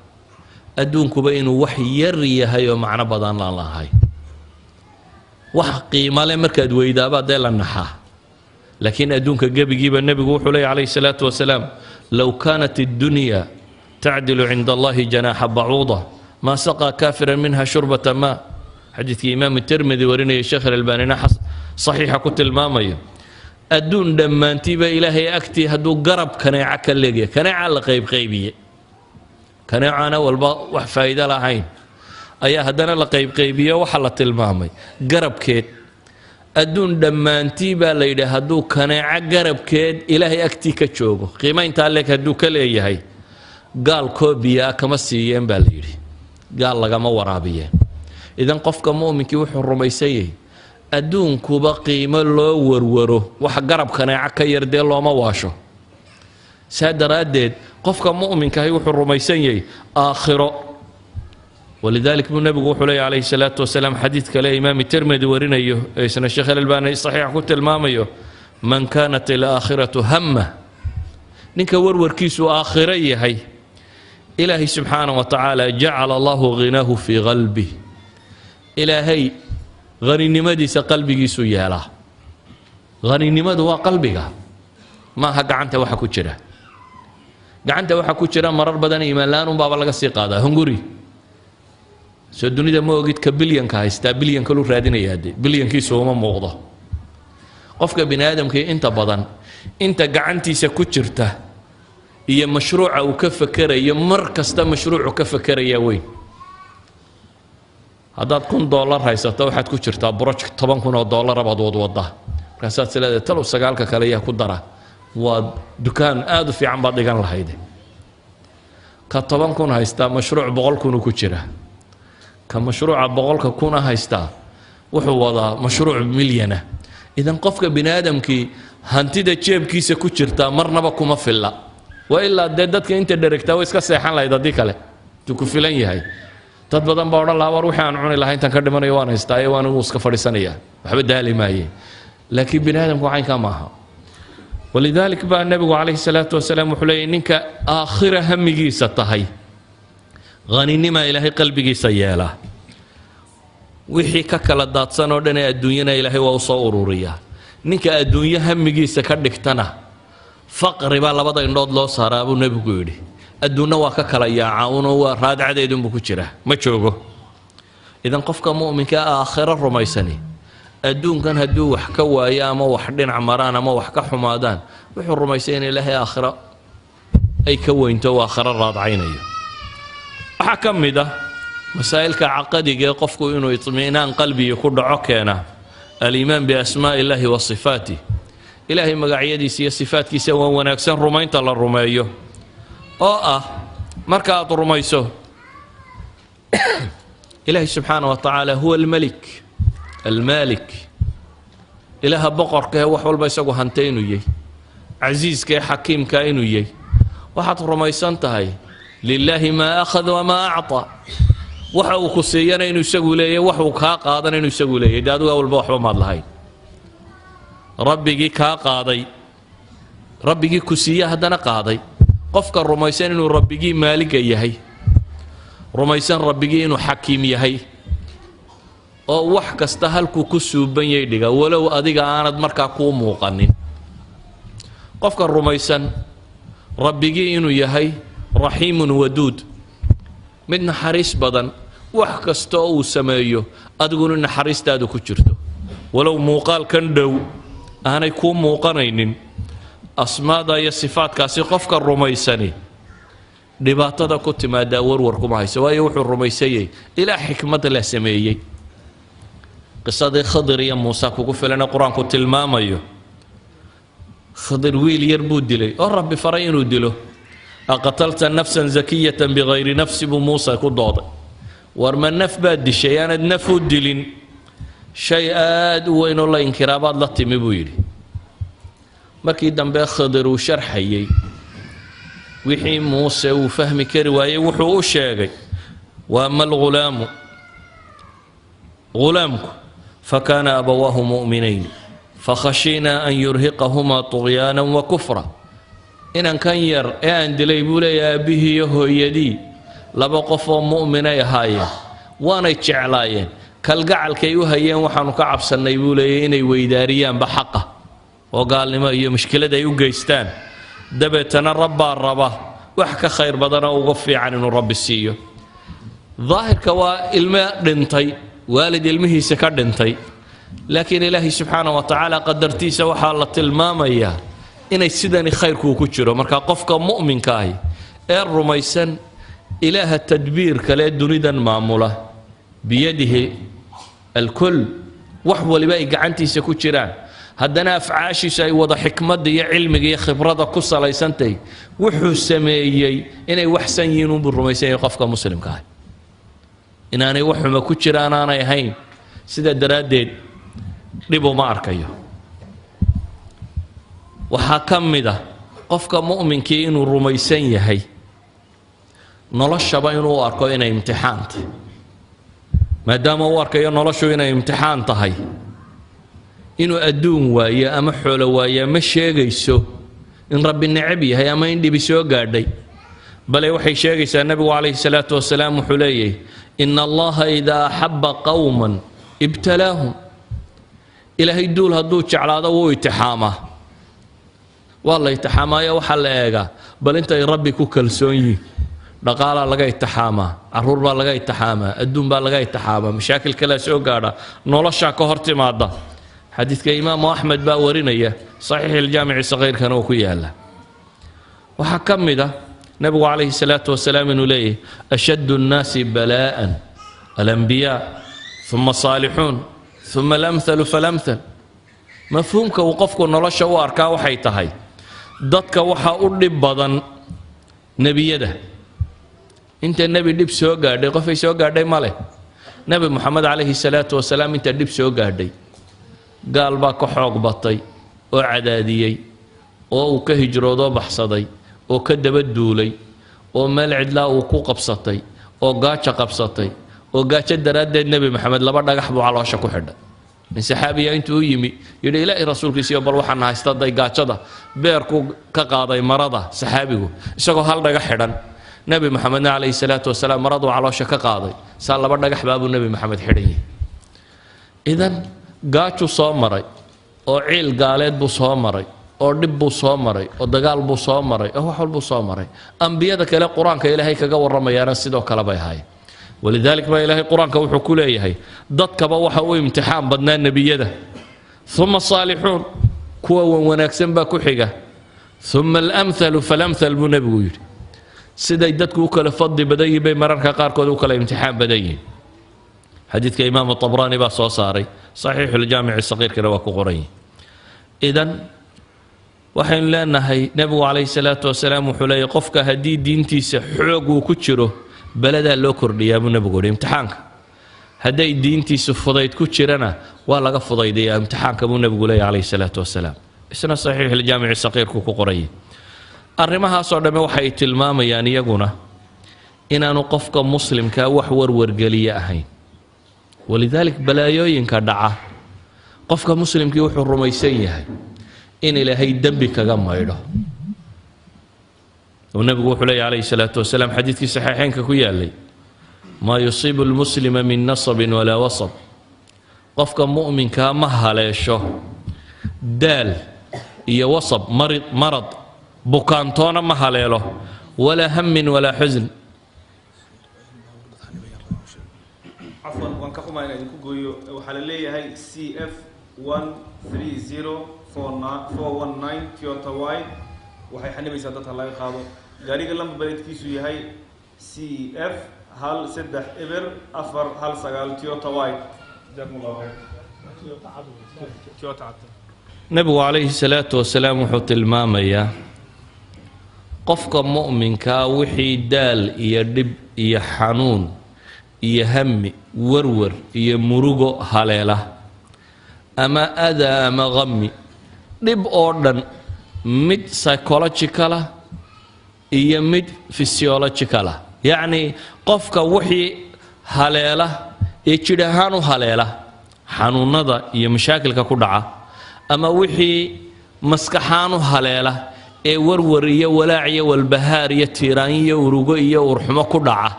adduunkuba inuu wax yar yahay oo macno badan aan lahayn. Wax qiimale markaad weydaabaa dee la naxaa, laakiin adduunka gebigiiba nebigu wuxuu leeyay calayhi salaatu wasalaam: low kaanat addunya tacdilu cinda Allahi janaaxa bacuuda maa saqaa kaafiran minha shurbata maa. Xadiidkii Imaamu Tirmidi warinaya, Sheekh Alalbaanina saxiixa ku tilmaamayo. Adduun dhammaantiiba Ilaahay agtii hadduu garab kaneeca ka leegyahay, kaneeca la qaybqaybiye, kaneecana walba wax faa'iido lahayn ayaa haddana la qaybqaybiye, waxa la tilmaamay garabkeed. Adduun dhammaantii baa la yidhi hadduu kaneeco garabkeed Ilaahay agtii ka joogo, qiimayntaa leeg hadduu ka leeyahay, gaal koobiyaa kama siiyeen baa la yidhi, gaal lagama waraabiyeen. Idan qofka mu'minkii wuxuu rumaysan yahay adduunkuba qiimo loo warwaro wax garab kaneeco ka yar dee looma waasho. Saa daraaddeed qofka mu'minkahi wuxuu rumaysan yahay aakhiro. Walidalik buu nebigu wuxuu leeyahy calayhi salaatu wasalaam, xadiid kale Imaam Tirmidi warinayo ee isna Sheekh Alalbaani saxiixa ku tilmaamayo: man kaanat alaakhiratu hamma, ninka warwarkiisu aakhiro yahay, Ilaahay subxaana wa tacaala jacala Allahu ghinaahu fii qalbih, Ilaahay haninimadiisa qalbigiisu yeelaa. Haninimadu waa qalbiga, maaha gacanta waxa ku jira. Gacanta waxa ku jira marar badan iimaan la-aan unbaaba laga sii qaadaa hunguri. Soo dunida ma ogid, ka bilyanka haystaa bilyan kaluu raadinayaa, dee bilyankiisu uma muuqdo. Qofka bini aadamkii inta badan inta gacantiisa ku jirta iyo mashruuca uu ka fakerayo, mar kasta mashruucu ka fakeraya weyn. Haddaad $1000 haysato, waxaad ku jirtaa project $10,000 baad wadwadaa, markaasaad is leedahay talow sagaalka kale yaa ku dara, waa dukaan aada u fiican baad dhigan lahayde. Ka 10,000 haystaa mashruuc 100,000 ku jira, ka mashruuca 100,000 haystaa wuxuu wadaa mashruuc milyana. Idan qofka bini aadamkii hantida jeebkiisa ku jirtaa marnaba kuma filla, waa ilaa dee dadka inta dheregtaa way iska seexan lahayd. Haddii kale intuu ku filan yahay, dad badan baa odhan lahaa: war wixii aan cuni lahaa intaan ka dhimanayo waan haystaaye, waan igu iska fadhiisanayaa, waxba daali maaye. Laakiin bini aadamku caynkaa maaha. Walidaalik baa Nebigu calayhi salaatu wasalaam wuxuu leeyahy, ninka aakhira hamigiisa tahay, haninimaa Ilaahay qalbigiisa yeelaa, wixii ka kala daadsan oo dhan ee adduunyana Ilaahay waa u soo ururiyaa. Ninka adduunyo hamigiisa ka dhigtana, faqri baa labada indhood loo saaraa, buu Nebigu yidhi. Adduunna waa ka kala yaacaa unoo waa raadcadeedunbuu ku jiraa, ma joogo. Idan qofka mu'minka aakhiro rumaysani, adduunkan hadduu wax ka waayo ama wax dhinac maraan ama wax ka xumaadaan, wuxuu rumaysay in Ilaahay aakhiro ay ka weynto uu aakhiro raadcaynayo. Waxaa ka mid ah masaa'ilka caqadiga ee qofku inuu itmi'naan qalbigii ku dhaco keena aliimaan biasmaa'i illaahi wa sifaatih, Ilaahay magacyadiisa iyo sifaatkiisa waan wanaagsan rumaynta la rumeeyo, oo ah marka aad rumayso Ilaahay subxaana wa tacaala huwa almelik almaalik, Ilaaha boqorka ee wax walba isagu hantay inuu yahy, casiiska ee xakiimka inuu yahy. Waxaad rumaysan tahay lilaahi maa akhad wamaa acطaa, waxa uu ku siiyana inuu isagu leeyahy, wax uu kaa qaadana inuu isagu leeyahy. Dee adigu awalba waxba maad lahayn, Rabbigii kaa qaaday, Rabbigii ku siiye haddana qaaday. Qofka rumaysan inuu Rabbigii maaliga yahay, rumaysan Rabbigii inuu xakiim yahay oo wax kasta halkuu ku suuban yay dhiga, walow adiga aanad markaa kuu muuqanin. Qofka rumaysan Rabbigii inuu yahay raxiimun waduud, mid naxariis badan, wax kasta oo uu sameeyo adiguna naxariistaadu ku jirto, walow muuqaalkan dhow aanay kuu muuqanaynin. Asmaada iyo sifaadkaasi qofka rumaysani, dhibaatada ku timaadaa warwar kuma hayso, waayo wuxuu rumaysanyay ilaa xikmad la sameeyey. Qisadii Khadir iyo Muuse kugu filana, Qur-aanku tilmaamayo. Khadir wiil yar buu dilay oo Rabbi faray inuu dilo. Aqatalta nafsan zakiyatan bikayri nafsi, buu Muuse ku dooday. War ma naf baad dishay aanad naf u dilin? Shay aada u weyn oo la inkiraabaad la timi, buu yidhi. Markii dambe Khadir uu sharxayey wixii Muuse uu fahmi kari waayey, wuxuu u sheegay: wa ama alghulaamu, ghulaamku, fakaana abawaahu mu'minayn fakhashiinaa an yurhiqahumaa طugyaana wa kufra. Inankan yar ee aan dilay, buu leeyahay, aabbihii iyo hooyadii laba qof oo mu'minay ahaayeen, waanay jeclaayeen. Kalgacalkay u hayeen waxaanu ka cabsannay, buu leeyahy, inay weydaariyaanba xaqa oo gaalnimo iyo mushkilad ay u geystaan. Dabeetana Rabbaa raba wax ka khayr badanoo uga fiican inuu Rabbi siiyo. Daahirka waa ilmo dhintay, waalid ilmihiisa ka dhintay, laakiin Ilaahay subxaana wa tacaala qadartiisa waxaa la tilmaamayaa inay sidani khayrkuu ku jiro. Marka qofka mu'minka ahi ee rumaysan Ilaaha tadbiirka lee dunidan maamula, biyadihi alkul, wax waliba ay gacantiisa ku jiraan, haddana afcaashiisu ay wada xikmadda iyo cilmiga iyo khibrada ku salaysantahy, wuxuu sameeyey inay waxsan yihiin unbuu rumaysan yahay qofka muslimka ah, inaanay wax xuma ku jiraan aanay ahayn. Sidaa daraaddeed dhib uma arkayo. Waxaa ka mid ah qofka mu'minkii inuu rumaysan yahay noloshaba inuu arko inay imtixaan tahay. Maadaama uu arkayo noloshu inay imtixaan tahay, inuu adduun waayo ama xoolo waayaa ma sheegayso in Rabbi necab yahay ama in dhibi soo gaadhay, bale waxay sheegaysaa, Nebigu calayhi salaatu wasalaam wuxuu leeyahy: ina Allaha idaa axabba qowman ibtalaahum. Ilaahay duul hadduu jeclaado wuu itixaamaa. Waa la itixaamaayo, waxaa la eegaa bal intay Rabbi ku kalsoon yihiin. Dhaqaalaa laga itixaamaa, caruur baa laga itixaamaa, adduun baa laga itixaamaa, mashaakil kalea soo gaadha, noloshaa ka hor timaada. Xadiidka Imaamu Axmed baa warinaya, Saxiix Iljaamici Saqiirkana uu ku yaala. Waxaa ka mid ah Nebigu calayhi salaatu wasalaam inuu leeyahy: ashaddu nnaasi balaa'an alambiyaa, uma saalixuun, uma alamhalu falamthal. Mafhuumka uu qofku nolosha u arkaa waxay tahay dadka waxaa u dhib badan nebiyada. Inta nebi dhib soo gaadhay, qofay soo gaadhay ma leh. Nebi Moxamed calayhi salaatu wasalaam inta dhib soo gaadhay, gaal baa ka xoog batay oo cadaadiyey oo uu ka hijroodoo baxsaday oo ka daba duulay oo meel cidlaa uu ku qabsatay oo gaajo qabsatay, oo gaajo daraaddeed Nebi Maxamed laba dhagax buu caloosha ku xidhay. Nin saxaabiya intuu u yimi yidhi, "Ilaahay rasuulkiisiyo, bal waxaan haysta day gaajada." Beerku ka qaaday marada saxaabigu isagoo hal dhaga xidhan. Nebi Maxamedna calayhi salaatu wasalaam maraduu caloosha ka qaaday, saa laba dhagax baabuu Nebi Maxamed xidhan yahay. Idan gaajuu soo maray, oo ciil gaaleed buu soo maray, oo dhib buu soo maray, oo dagaal buu soo maray, oo wax walbuu soo maray. Ambiyada kale Qur-aanka Ilaahay kaga warramayaana sidoo kale bay ahaayeen. Walidalik baa Ilaahay Qur-aanka wuxuu ku leeyahay, dadkaba waxa u imtixaan badnaa nebiyada, uma saalixuun, kuwa wan wanaagsan baa ku xiga, uma alamthalu falamthal buu nebigu yidhi. Siday dadku u kala fadli badan yihin bay mararka qaarkood u kala imtixaan badan yihin. Xadiidka Imaamu Tabraani baa soo saaray, Saxiixuljaamici Saqiirkana waa ku qoran yihin. Idan waxaynu leenahay, nebigu calayhi salaatu wasalaam wuxuu leeyahy, qofka haddii diintiisa xoog uu ku jiro, beladaa loo kordhiyaa buu nebigu yidhi imtixaanka. Hadday diintiisu fudayd ku jirana, waa laga fudaydayaa imtixaanka buu nebigu leeyahy calayhi salaatu wasalaam. Isna Saxiixuljaamici Saqiirku ku qoranyay. Arrimahaasoo dhamme waxay tilmaamayaan iyaguna inaanu qofka muslimkaa wax warwargeliye ahayn. Walidaalik balaayooyinka dhaca, qofka muslimkii wuxuu rumaysan yahay in Ilaahay dembi kaga maydho, oo nebigu wuxuu leeyahy calayhi salaatu wasalaam, xadiidkii saxiixeynka ku yaalay, "Maa yusiibu lmuslima min nasabin walaa wasab." Qofka mu'minkaa ma haleesho daal iyo wasab, marid, marad, bukaantoona ma haleelo, walaa hamin walaa xusn. Cafwan, waan ka xumaa inaan idinku gooyo. Waxaa la leeyahay CF 1304 419 Toyota Y waxay xanibaysaa dadka laga qaado. Gaariga lamba baleedkiisu yahay CF 130419 Toyota Y. Jazakum Allahu khayr. Toyota cad. Nebigu calayhi salaatu wasalaam wuxuu tilmaamayaa, qofka mu'minkaa wixii daal iyo dhib iyo xanuun iyo hami, warwar iyo murugo haleela, ama adaa ama qami, dhib oo dhan, mid psychological ah iyo mid physiological ah, yacni qofka wixii haleela ee jidh ahaan u haleela, xanuunada iyo mashaakilka ku dhaca, ama wixii maskaxaan u haleela ee warwar iyo walaac iyo walbahaar iyo tiiraanyo iyo urugo iyo urxumo ku dhaca,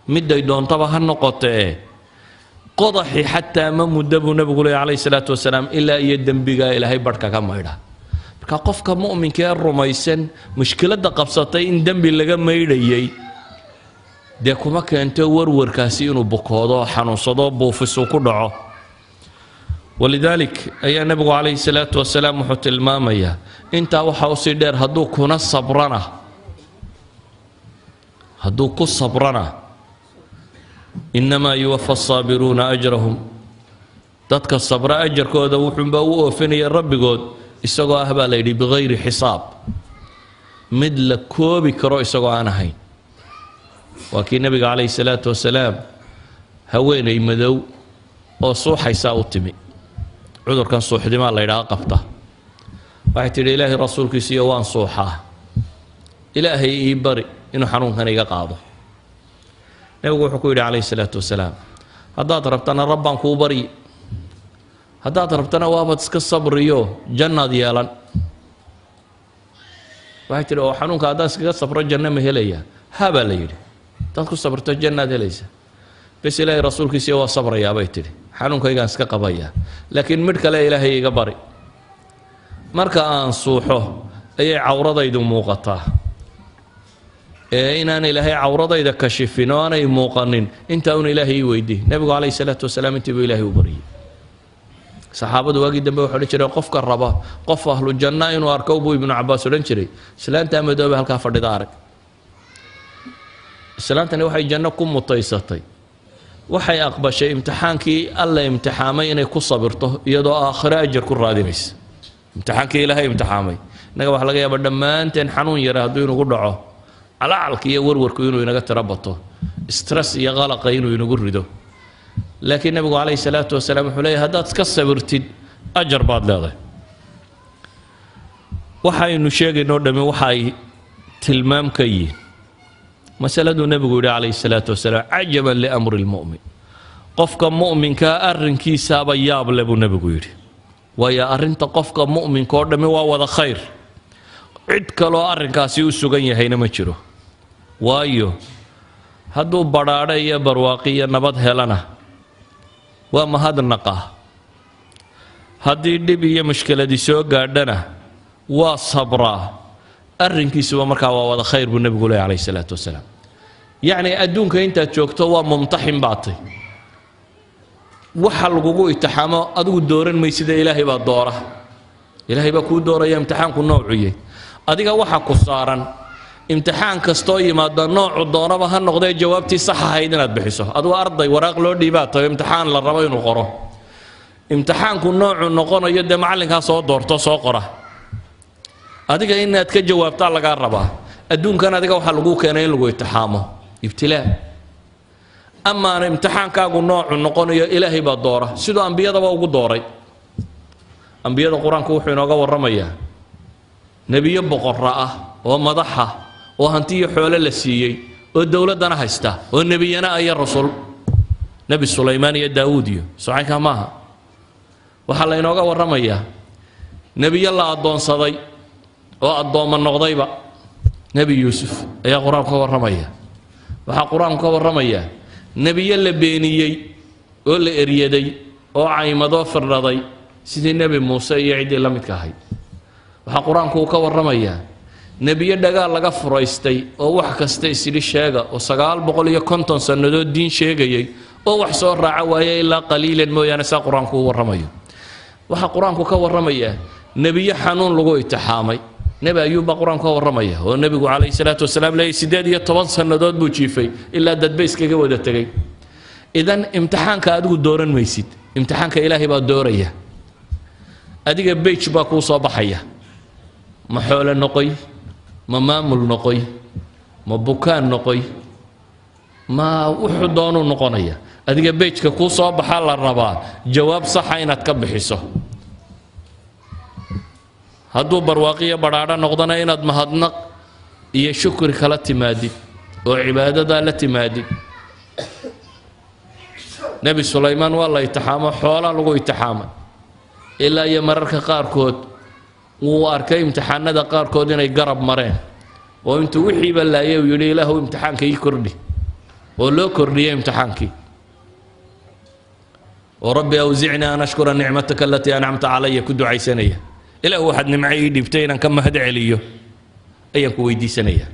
miday doontaba ha noqotee, qodaxi xataa ma muddo buu nebigu leey calayhi salaatu wasalaam, ilaa iyo dembigaa Ilaahay barhka ka maydha. Marka qofka mu'minka ee rumaysan mushkiladda qabsatay in dembi laga maydhayay, dee kuma keento warwarkaasi inuu bukoodo, xanuunsado, buufisuu ku dhaco. Walidaalik ayaa nebigu calayhi salaatu wasalaam wuxuu tilmaamayaa, intaa waxaa usii dheer, hadduu kuna sabrana, hadduu ku sabrana, "Innamaa yuwafa asaabiruuna ajrahum", dadka sabra ajarkooda wuxuunbaa u oofinaya rabbigood, isagoo ah baa la yidhi bikayri xisaab, mid la koobi karo isagoo aan ahayn. Waa kii nebiga calayhi salaatu wasalaam haweenay madow oo suuxaysaa u timi, cudurkan suuxdimaa la yidhaha qabta. Waxay tidhi, "Ilaahay rasuulkiisiiyo, waan suuxaa, Ilaahay ii bari inuu xanuunkan iga qaado." Nebigu wuxuu ku yidhi calayhi salaatu wasalaam, "Haddaad rabtana rabbaan kuu baryi, haddaad rabtana waabaad iska sabriyo, jannaad yeelan." Waxay tidhi, "Oo xanuunka haddaan iskaga sabro janno ma helaya?" "Ha," baa la yidhi, "haddaad ku sabrto jannaad helaysa." "Bes, Ilaahay rasuulkiisiiyo, waa sabrayaa," bay tidhi, "xanuunkaygaan iska qabayaa, laakiin midh kale Ilaahay iga bari. Marka aan suuxo ayay cawradaydu muuqataa, ee inaan Ilaahay cawradayda kashifin oo aanay muuqanin intaa un Ilaahay ii weydiy." Nebigu calayhi salaatu wasalaam intii buu Ilaahay u baryay. Saxaabadu waagii dambe waxay odhan jireen, qofka raba qof ahlu janna inuu arko, buu Ibnu Cabaas odhan jiray, islaantaa madoobe halkaa fadhida arag. Islaantani waxay janno ku mutaysatay, waxay aqbashay imtixaankii Alla imtixaamay inay ku sabirto, iyadoo aakhiro ajar ku raadinaysa. Imtixaankii Ilaahay imtixaamay. Innaga waxaa laga yaabaa dhammaanteen xanuun yara hadduu inugu dhaco, calacalka iyo warwarku inuu inaga tiro bato, stress iyo qalaqa inuu inagu rido. Laakiin nebigu calayhi salaatu wasalaam wuxuu leeyahy, haddaad iska sabirtid ajar baad leedahay. Waxaynu sheegaynoo dhammi waxa ay tilmaam ka yihiin masaladuu nebigu yidhi calayhi salaatu wasalaam, "Cajaban liamri lmu'min." Qofka mu'minkaa arrinkiisaaba yaab le buu nebigu yidhi, waayo arrinta qofka mu'minka oo dhammi waa wada khayr, cid kaloo arrinkaasi u sugan yahayna ma jiro. Waayo hadduu badhaadho iyo barwaaqi iyo nabad helana waa mahadnaqa, haddii dhib iyo mushkiladi soo gaadhana waa sabraa, arrinkiisuba markaa waa wada khayr buu nebigu leey calayhi salaatu wasalaam. Yacni adduunka intaad joogto waa mumtaxin baatay, waxa lagugu itixaamo adigu dooran maysida, ilaahay baa doora, ilaahay baa kuu dooraya imtixaanku noocuyey. Adiga waxa ku saaran imtixaan kastoo yimaada noocu doonaba ha noqdee jawaabtii sax ahayd inaad bixiso. Adigu arday waraaq loo dhiibaa tayo, imtixaan la rabo inuu qoro, imtixaanku noocu noqonayo dee macallinkaa soo doorto soo qora, adiga inaad ka jawaabtaa lagaa rabaa. Adduunkan adiga waxaa laguu keenay in lagu itixaamo, ibtilaa. Amaana imtixaankaagu noocu noqonayo ilaahay baa doora, siduu ambiyadaba ugu dooray. Ambiyada qur-aanku wuxuu inooga warramayaa nebiyo boqorra ah oo madaxa oo hanti iyo xoolo la siiyey oo dowladdana haysta oo nebiyana ah iyo rasuul, Nebi Sulaymaan iyo Daawuud iyo socaynkaa maaha. Waxaa la inooga warramayaa nebiyo la addoonsaday oo addoomma noqdayba, Nebi Yuusuf ayaa qur-aanku ka warramaya. Waxaa qur-aanku ka warramayaa nebiyo la beeniyey oo la eryaday oo caymadoo firdhaday sidii Nebi Muuse iyo ciddii la midka ahayd. Waxaa qur-aanku uu ka warramayaa nebiyo dhagaal laga furaystay oo wax kasta isidhi sheega oo 950 sannadood diin sheegayay oo wax soo raaca waaye ilaa qaliilan mooyaane, saa qur-aanku u warramayo. Waxaa qur-aanku ka warramayaa nebiyo xanuun lagu itixaamay, Nebi Ayuub baa qur-aanku ka warramaya oo nebigu calayhi salaatu wasalaam leeyay 18 sannadood buu jiifay ilaa dadba iskaga wada tegay. Idan imtixaanka adigu dooran maysid, imtixaanka ilaahay baa dooraya. Adiga bej baa kuu soo baxaya, ma xoolo noqoy, ma maamul noqoy, ma bukaan noqoy, ma wuxuu doonuu noqonaya. Adiga bejka kuu soo baxaa la rabaa jawaab saxa inaad ka bixiso. Hadduu barwaaqiyo badhaadho noqdona inaad mahadnaq iyo shukri kala timaadid oo cibaadadaa la timaadid. Nebi Sulaymaan waa la itixaamo, xoolaa lagu itixaamay, ilaa iyo mararka qaarkood wuu arkay imtixaanada qaarkood inay garab mareen oo intuu wixiiba laayay uu yidhi ilaahu imtixaanka ii kordhi, oo loo kordhiyey imtixaankii. Oo rabbi awsicnii an ashkura nicmataka alatii ancamta calaya ku ducaysanaya, ilaahu waxaad nimco ii dhibtay inaan ka mahad celiyo ayaan ku weydiisanaya.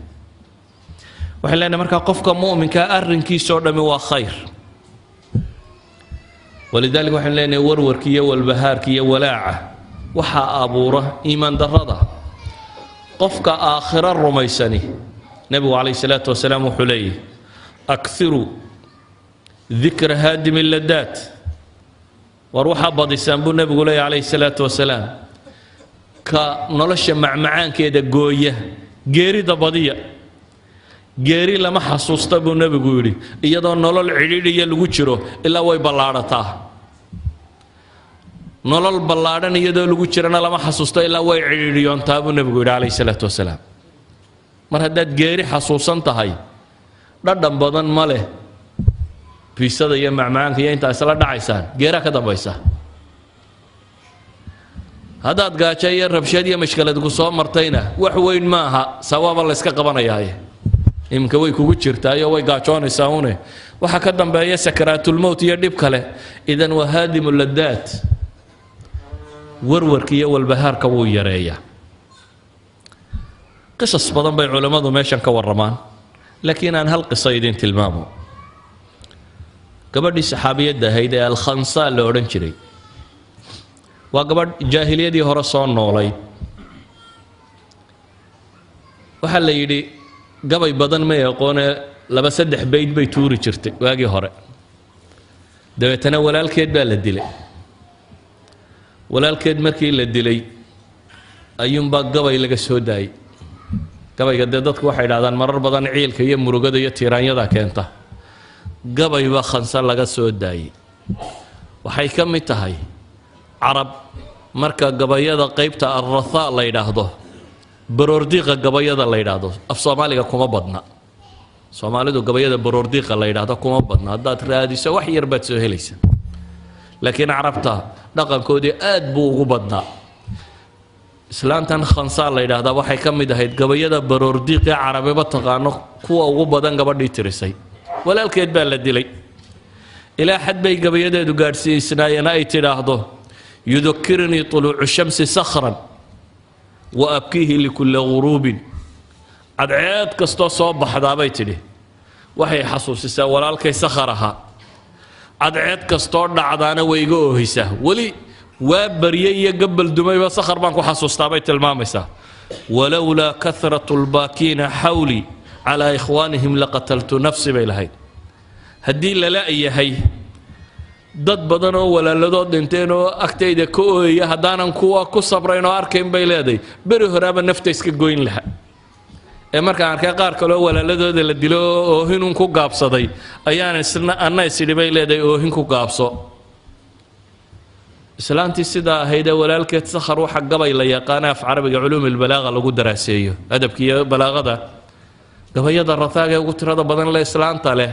Waxaan leenahay markaa qofka mu'minkaa arrinkiisoo dhammi waa khayr. Walidaalika waxaan leenahay warwarka iyo walbahaarka iyo walaaca waxaa abuura iimaan darrada. Qofka aakhiro rumaysani, nebigu calayhi salaatu wasalaam wuxuu leeyahy akhiruu dikra haadimi ladaat, war waxaa badisaan buu nebigu leeyahy calayhi salaatu wasalaam ka nolosha macmacaankeeda gooya, geerida badiya. Geeri lama xasuusta buu nebigu yidhi iyadoo nolol cidhiidhiya lagu jiro ilaa way ballaadhataa, nolol ballaadhan iyadoo lagu jirana lama xasuusto ilaa way cidhiidhiyoontaa buu nebigu yidhi calayhi salaatu wasalaam. Mar haddaad geeri xasuusan tahay dhadhan badan ma leh biisada iyo macmacaanka iyo intaa isla dhacaysaan, geeraa ka dambaysa. Haddaad gaajo iyo rabshad iyo mashkalad ku soo martayna wax weyn maaha, sawaaba la yska qabanayaaye iminka way kugu jirtaayo way gaajoonaysaa une, waxaa ka dambeeya sakaraatulmowt iyo dhib kale. Idan waa haadimu ladaat, warwarka iyo walbahaarka wuu yareeyaa. Qisas badan bay culammadu meeshan ka warramaan, laakiin aan hal qiso idin tilmaamo. Gabadhii saxaabiyadda ahayd ee Alkhansaa la odhan jiray waa gabadh jaahiliyadii hore soo noolayd. Waxaa la yidhi gabay badan may aqoonee 2-3 bayd bay tuuri jirtay waagii hore. Dabeetana walaalkeed baa la dilay. Walaalkeed markii la dilay ayuunbaa gabay laga soo daayey. Gabayga dee dadku waxay idhahdaan marar badan ciilka iyo murugada iyo tiiraanyada keenta. Gabay baa Khansa laga soo daayey. Waxay ka mid tahay carab marka gabayada qaybta alrathaa la yidhaahdo, baroordiiqa gabayada la yidhaahdo, af Soomaaliga kuma badna. Soomaalidu gabayada baroordiiqa la yidhaahdo kuma badna, haddaad raadiso wax yar baad soo helaysa, laakiin carabta dhaqankoodii aad buu ugu badnaa. Islaantan Khansaa la yidhaahdaa waxay ka mid ahayd gabayada baroordiiqee carabiba taqaano kuwa ugu badan gabadhii tirisay. Walaalkeed baa la dilay, ilaa xad bay gabayadeedu gaadhsiisnaayeen ay tidhaahdo: yudakirnii tuluucu shamsi sakhran wa abkiihi likulli ghuruubin. Cadceed kastoo soo baxdaabay tidhi waxay xasuusisaa walaalkay Sakhar ahaa, cadceed kastoo dhacdaana way iga oohisaa, weli waa baryay iyo gabal dumayba Sakhar baan ku xasuustaa bay tilmaamaysaa. Walowlaa kahratu lbaakiina xawlii calaa ikhwaanihim laqataltu nafsi bay lahayd. Haddii lala yahay dad badan oo walaaladood dhinteen oo agtayda ka ooyaya, haddaanan kuwa ku sabrayn oo arkayn bay leedahay, beri horaaba nafta iska goyn laha. Ee markaan arkay qaar kaleoo walaaladooda la dilo oo oohinun ku gaabsaday, ayaan isna anna isidhi bay leedahay, oohin ku gaabso. Islaantii sidaa ahaydee walaalkeed Sakhar, waxa gabay la yaqaana af carabiga culuum ilbalaaqa lagu daraaseeyo, adabka iyo balaaqada, gabayada rataaga ee ugu tirada badan le islaanta leh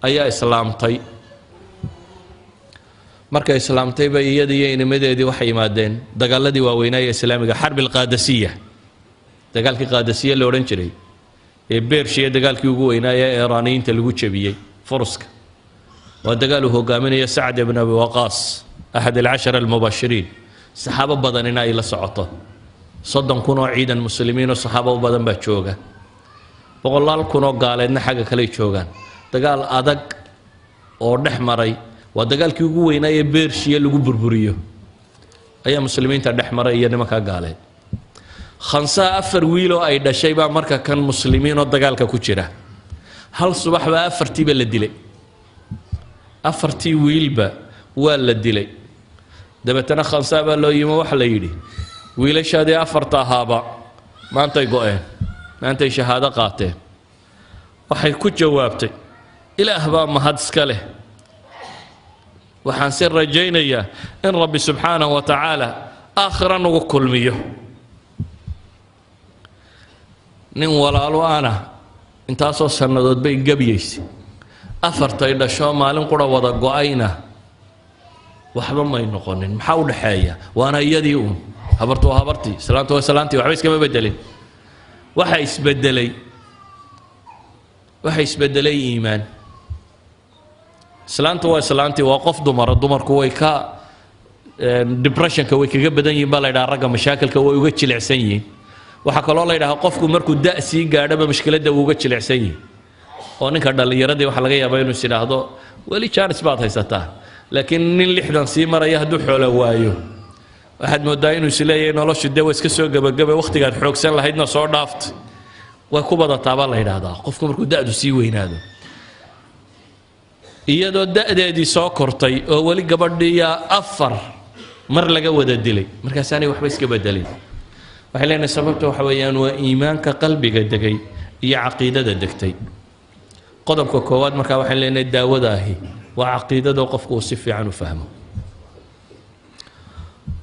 ayaa islaamtay. Markay islaamtay bay iyada iyo inimadeedii waxay yimaadeen dagaaladii waaweynaa ee islaamiga, xarbi alqaadasiya, dagaalkii Qaadasiya la odhan jiray ee Bershiya, dagaalkii ugu weynaa ee Iiraaniyiinta lagu jebiyey, Furuska. Waa dagaal uu hogaaminayo Sacd ibn Abi Waqaas, axad alcashara almubashiriin, saxaabo badanina ay la socoto. 30,000 oo ciidan muslimiin oo saxaabo u badan baa jooga, boqolaal kun oo gaaleedna xagga kaley joogaan. Dagaal adag oo dhex maray, waa dagaalkii ugu weynaa ee Bershiya lagu burburiyo, ayaa muslimiinta dhex maray iyo nimankaa gaaleed. Khansaa afar wiiloo ay dhashay baa marka kan muslimiinoo dagaalka ku jira. Hal subax baa afartiiba la dilay, afartii wiilba waa la dilay. Dabeetana Khansaa baa loo yimi, waxa la yidhi: wiilashaadii afarta ahaaba maantay go-een, maantay shahaado qaateen. Waxay ku jawaabtay: Ilaah baa mahad iska leh, waxaan si rajaynayaa in Rabbi subxaanahu wa tacaala aakhira nagu kulmiyo. Nin walaalo ana intaasoo sannadood bay gebyaysay, afartay dhasho maalin qura wada go-ayna waxba may noqonin. Maxaa u dhexeeya? Waana iyadii uun, habartu waa habartii, islaantu waa islaantii, waxba iskama bedelin. Waxa isbedelay, waxa isbedelay iimaan. Islaantu waa islaantii, waa qof dumara. Dumarku way ka depressionka way kaga badan yihiin baa la yidhaha ragga, mashaakilka way uga jilicsan yihiin. Waxaa kaloo la yidhahaa qofku markuu da' sii gaadhaba mushkiladda wuu uga jilicsan yihi, oo ninka dhallinyaradii waxaa laga yaabaa inuu is idhaahdo weli jaanis baad haysataa, laakiin nin 60 sii maraya hadduu xoolo waayo, waxaad moodaa inuu is leeyahay noloshu dee waa iska soo gebagaba, wakhtigaad xoogsan lahaydna soo dhaafta. Way ku badataa baa la yidhaahdaa qofku markuu da'du sii weynaado. Iyadoo da'deedii soo kortay oo weli gabadhiiyaa afar mar laga wada dilay, markaasaanay waxba iska bedelin. Waxay leenahay sababta waxa weeyaan waa iimaanka qalbiga degay iyo caqiidada degtay. Qodobka koowaad markaa waxaan leenahay daawadaahi waa caqiidada qofku uu si fiican u fahmo.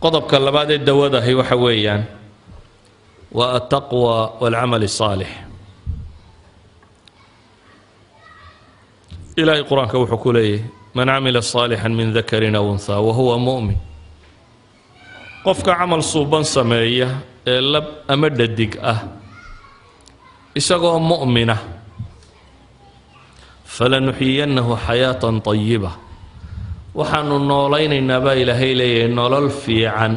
Qodobka labaad ee daawadahi waxa weeyaan waa altaqwa walcamal asaalix. Ilaahay qur-aanka wuxuu ku leeyahy: man camila saalixan min dakarin aw unhaa wahuwa mu'min. Qofka camal suuban sameeya ee lab ama dhadig ah isagoo mu'mina, falanuxyiyannahu xayaatan tayiba, waxaanu noolaynaynaa baa Ilaahay leeyahay nolol fiican,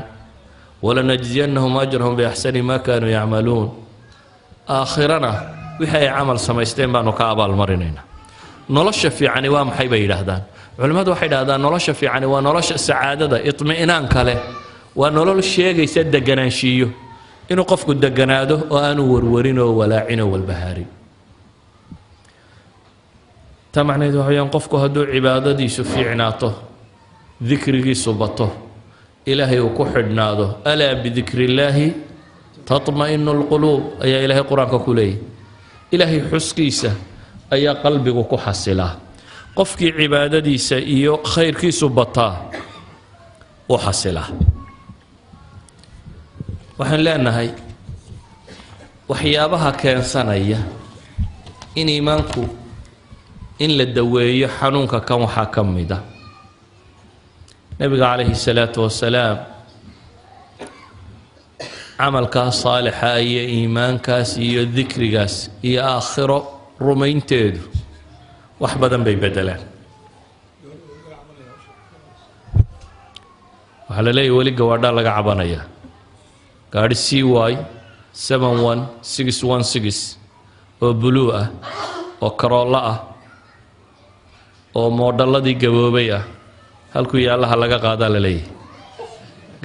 walanajziyannahum ajrahum biaxsani ma kaanuu yacmaluun, aakhirana wixii ay camal samaysteen baanu ka abaalmarinaynaa. Nolosha fiicani waa maxay bay yidhaahdaan culimmadu? Waxay idhahdaan nolosha fiicani waa nolosha sacaadada itmi'inaanka leh, waa nolol sheegaysa deganaanshiiyo, inuu qofku deganaado oo aanu warwarin oo walaacin oo walbahaarin. Taa macnaheedu waxa weyaan qofku hadduu cibaadadiisu fiicnaato, dikrigiisu bato, Ilaahay uu ku xidhnaado, alaa bidikri illaahi tatma'inu alquluub ayaa Ilaahay qur-aanka ku leeyahy. Ilaahay xuskiisa ayaa qalbigu ku xasilaa. Qofkii cibaadadiisa iyo khayrkiisu bataa u xasilaa. Waxaan leenahay waxyaabaha keensanaya In iimaanku in la daweeyo xanuunka kan waxaa ka mid ah Nebiga calayhi salaatu wasalaam camalkaas saalixa iyo iimaankaas iyo dikrigaas iyo aakhiro rumaynteedu wax badan bay bedelaan. Waxaa la leeyahy weli gawaadhaa laga cabanayaa gaadhi CY 71616 oo blue ah oo Corolla ah oo moodhalladii gaboobay ah, halkuu yaallaha laga qaadaa la leeyahay.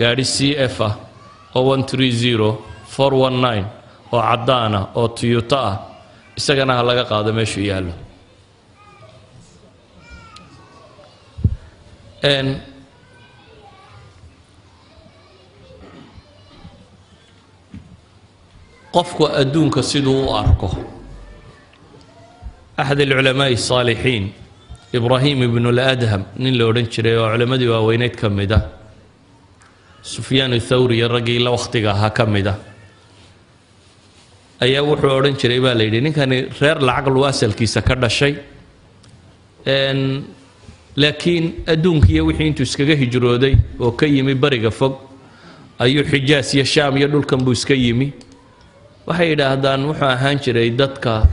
Gaadhi CF ah oo 130419 oo caddaan ah oo Toyota ah, isagana ha laga qaado meeshuu yaallo. Qofku adduunka siduu u arko, أحد العلماء الصالحين, Ibraahim ibnu-ladham nin la odhan jiray oo culammadii waaweyneyd ka mid ah, Sufyaan Athawri iyo raggii la wakhtiga ahaa ka mid ah, ayaa wuxuu odhan jiray, baa la yidhi, ninkani reer lacag lu asalkiisa ka dhashay, laakiin adduunkiiyo wixii intuu iskaga hijrooday oo ka yimi bariga fog ayuu Xijaas iyo Shaam iyo dhulkan buu iska yimi. Waxay yidhaahdaan wuxuu ahaan jiray dadka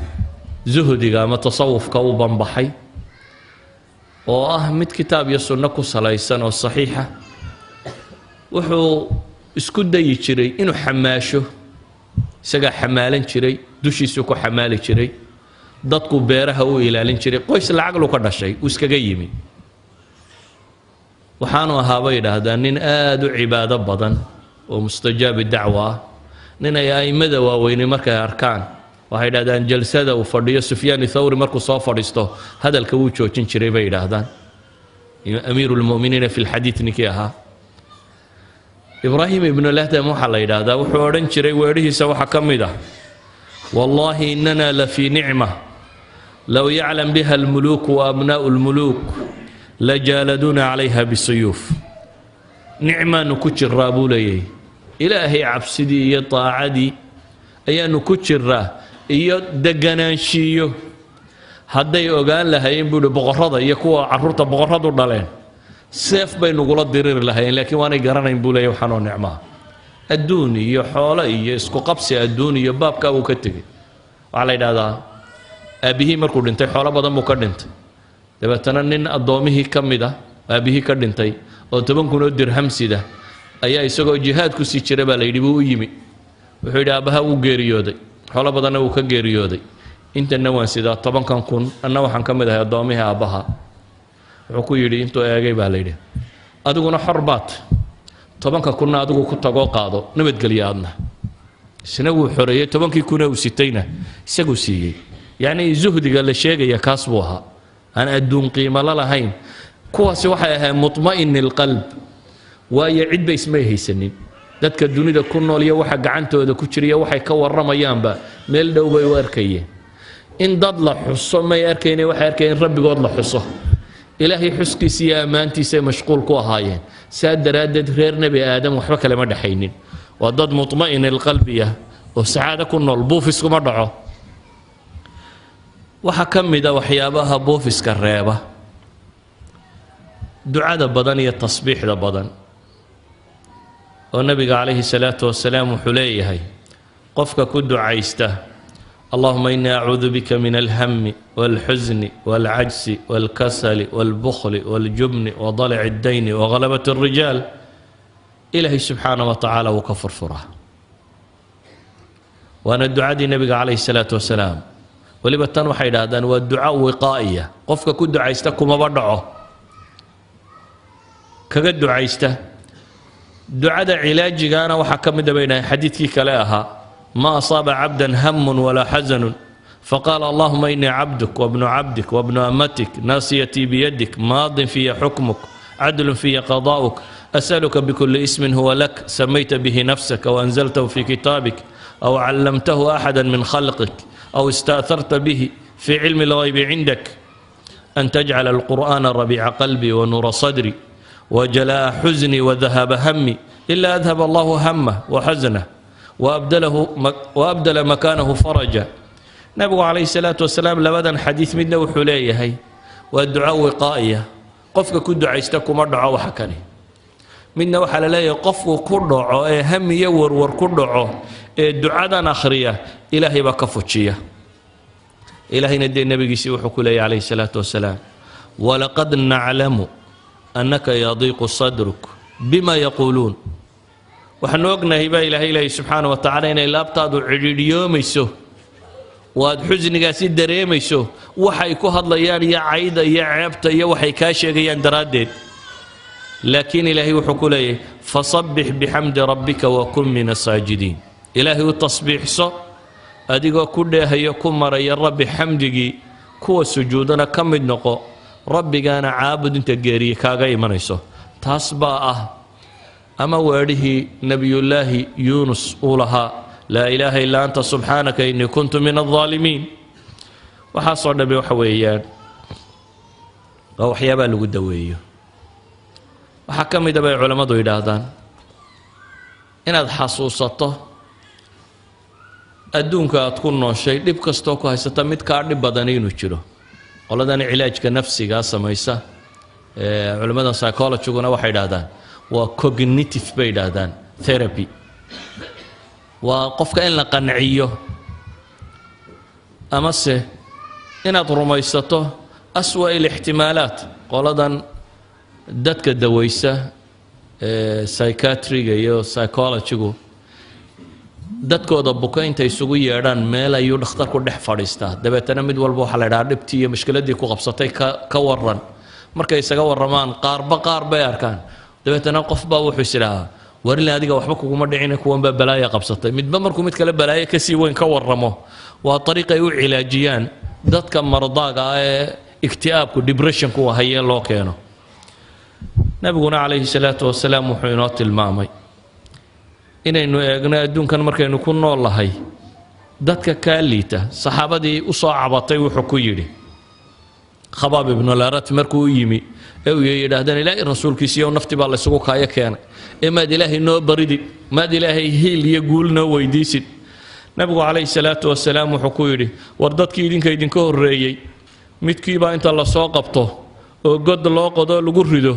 zuhdiga ama tasawufka u banbaxay oo ah mid kitaab iyo sunno ku salaysan oo saxiixa. Wuxuu isku dayi jiray inuu xamaasho, isagaa xamaalan jiray, dushiisuu ku xamaali jiray, dadku beeraha u ilaalin jiray. Qoys lacaglu ka dhashay uu iskaga yimi. Waxaanu ahaa, bay yidhaahdaan, nin aada u cibaado badan oo mustajaabi dacwa ah, nin ay a'immada waaweynay markay arkaan waxay yidhahdaan jalsada uu fadhiyo Sufyaan Thawri markuu soo fadhiisto hadalka wuu joojin jiray, bay yidhaahdaan, أمير المؤمنين في الحديث ninkii ahaa Ibraahim ibnulahdam. Waxaa la yidhaahdaa wuxuu odhan jiray, weedhihiisa waxaa ka mid ah: "والله إننا لفي نعمة لو يعلم بها الملوك وأبناء الملوك لجالدونا عليها بالسيوف." Nicmaanu ku jiraa, buu leeyahay, Ilaahay cabsidii iyo daacadii ayaanu ku jiraa iyo deganaanshiiyo. Hadday ogaan lahayeen, buu ihi, boqorrada iyo kuwa carruurta boqorradu dhaleen, seef bay nagula diriri lahayeen, laakiin waanay garanayn, buu leeyahy. Waxaanoo nicmaa adduun iyo xoolo iyo isku qabsi adduun iyo baabkaa uu ka tegey. Waxaa la yidhahdaa aabbihii markuu dhintay xoolo badan buu ka dhintay. Dabeetana nin addoomihii ka mid ah aabbihii ka dhintay oo 10,000 oo dirham sida ayaa isagoo jihaad ku sii jira, baa la yidhi, buu u yimi. Wuxuu yidhi: "Aabbaha wuu geeriyooday, xoolo badanna wuu ka geeriyooday, intanna waan sidaa, 10-kan kun, anna waxaan ka mid ahay addoomihii aabbaha." Wuxuu ku yidhi intuu eegay, baa la yidhi, "Adiguna xor baad, 10-ka kunna adigu ku tagoo qaado, nabadgelya adna." Isna wuu xoreeyey, 10-kii kuna uu sitayna isaguu siiyey. Yacnii zuhdiga la sheegaya kaas buu ahaa, aan adduun qiimo la lahayn. Kuwaasi waxay ahayn مطمئن القلب, waayo cidba ismay haysanin. Dadka dunida ku nool iyo waxa gacantooda ku jiriya waxay ka warramayaanba meel dhow bay u arkayeen. In dad la xuso may arkayne, waxay arkayeen in rabbigood la xuso. Ilaahay xuskiisa iyo ammaantiisay mashquul ku ahaayeen. Saa daraaddeed reer Nebi Aadam waxba kalema dhexaynin. Waa dad مطمئن القلب ah oo sacaado ku nool, buufiskuma dhaco. Waxaa ka mid a waxyaabaha buufiska reeba ducada badan iyo tasbiixda badan, oo Nabiga calayhi salaatu wasalaam wuxuu leeyahay qofka ku ducaysta: "اللهم إني أعوذ بك من الهم والحزن والعجز والكسل والبخل والجبن وضلع الدين وغلبة الرجال", Ilaahay subxaana wa tacaala wuu ka furfuraa. Waana ducadii Nebiga calayhi salaatu wasalaam. Weliba tan waxay idhaahdaan waa duca wiqaa'iya, qofka ku ducaysta kumaba dhaco. Kaga ducaysta ducada cilaajigaana waxaa ka mida, bay dhahayn, xadiidkii kale ahaa: "ما أصاب عبدا هم ولا حزن فقال اللهم إني عبدك وابن عبدك وابن أمتك، ناصيتي بيدك، ماض في حكمك، عدل في قضاؤك، أسألك بكل اسم هو لك سميت به نفسك أو أنزلته في كتابك أو علمته أحدا من خلقك أو استأثرت به في علم الغيب عندك، أن تجعل القرآن ربيع قلبي ونور صدري وجلاء حزني وذهاب همي، إلا أذهب الله همه وحزنه وأبدله وأبدل مكانه فرجا." Nabigu calayhi salaatu wasalaam labadan xadiid midna wuxuu leeyahay waa duco wiqaa'iya, qofka ku ducaysta kuma dhaco waxa kani. Midna waxaa la leeyahay qofku ku dhaco ee ham iyo warwar ku dhaco ee ducadan akhriya, Ilaahay baa ka fujiya. Ilaahayna dee nebigiisii wuxuu ku leeyahy calayhi salaatu wasalaam: walaqad naclamu annaka yadiiqu sadruk bima yaquuluun. Waxaanu ognahay baa Ilaahay leeyahy subxaana wa tacaala inay laabtaadu cidhiidhiyoomayso oo aad xusnigaasi dareemayso waxay ku hadlayaan iyo cayda iyo ceebta iyo waxay kaa sheegayaan daraaddeed. Laakiin Ilaahay wuxuu ku leeyahay: fasabbix bixamdi rabbika wakun min asaajidiin. Ilaahay u tasbiixso adigoo ku dheehayo, ku maraya Rabbi xamdigii, kuwa sujuudana ka mid noqo, Rabbigaana caabud inta geeriye kaaga imanayso. Taas baa ah ama weedhihii Nebiyullaahi Yuunus uu lahaa: laa ilaaha illaa anta subxaanaka innii kuntu min aldaalimiin. Waxaasoo dhammi waxa weeyaan waa waxyaabaa lagu daweeyo. Waxaa ka mida bay culammadu yidhaahdaan inaad xasuusato adduunka aad ku nooshay dhib kastoo ku haysata mid kaa dhib badani inuu jiro. Qoladan cilaajka nafsigaa samaysa, culimmadan psychologyguna waxay idhahdaan waa cognitive bay idhaahdaan therapy, waa qofka in la qanciyo amase inaad rumaysato aswa alixtimaalaat. Qoladan dadka dawaysa psychiatriga iyo psychologygu dadkooda buka intay isugu yeedhaan meel ayuu dhakhtarku dhex fadhiistaa. Dabeetana mid walba waxaa la idhaha dhibtii iyo mushkiladii ku qabsatay ka waran. Markay isaga warramaan, qaarba qaar bay arkaan. Dabeetana qof baa wuxuu is idhahaa: warile, adiga waxba kuguma dhicina, kuwan baa balaaya qabsatay. Midba markuu mid kale balaayo kasii weyn ka warramo, waa ariiq ay u cilaajiyaan dadka mardaaga ah ee ikti'aabku, depressionku hayee loo keeno. Nabiguna calayhi salaatu wasalaam wuxuu inoo tilmaamay inaynu eegno adduunkan markaynu ku nool lahay dadka kaa liita. Saxaabadii u soo cabatay wuxuu ku yidhi Khabaab ibnularat markuu u yimi ee uu yidhaahdeen: Ilaahay rasuulkiisiiyo, nafti baa laysugu kaayo keenay ee maad Ilaahay noo baridid, maad Ilaahay hiil iyo guul noo weydiisid? Nabigu calayhi salaatu wasalaam wuxuu ku yidhi: war, dadkii idinka idinka horreeyey midkiibaa inta lasoo qabto oo god loo qodo lagu rido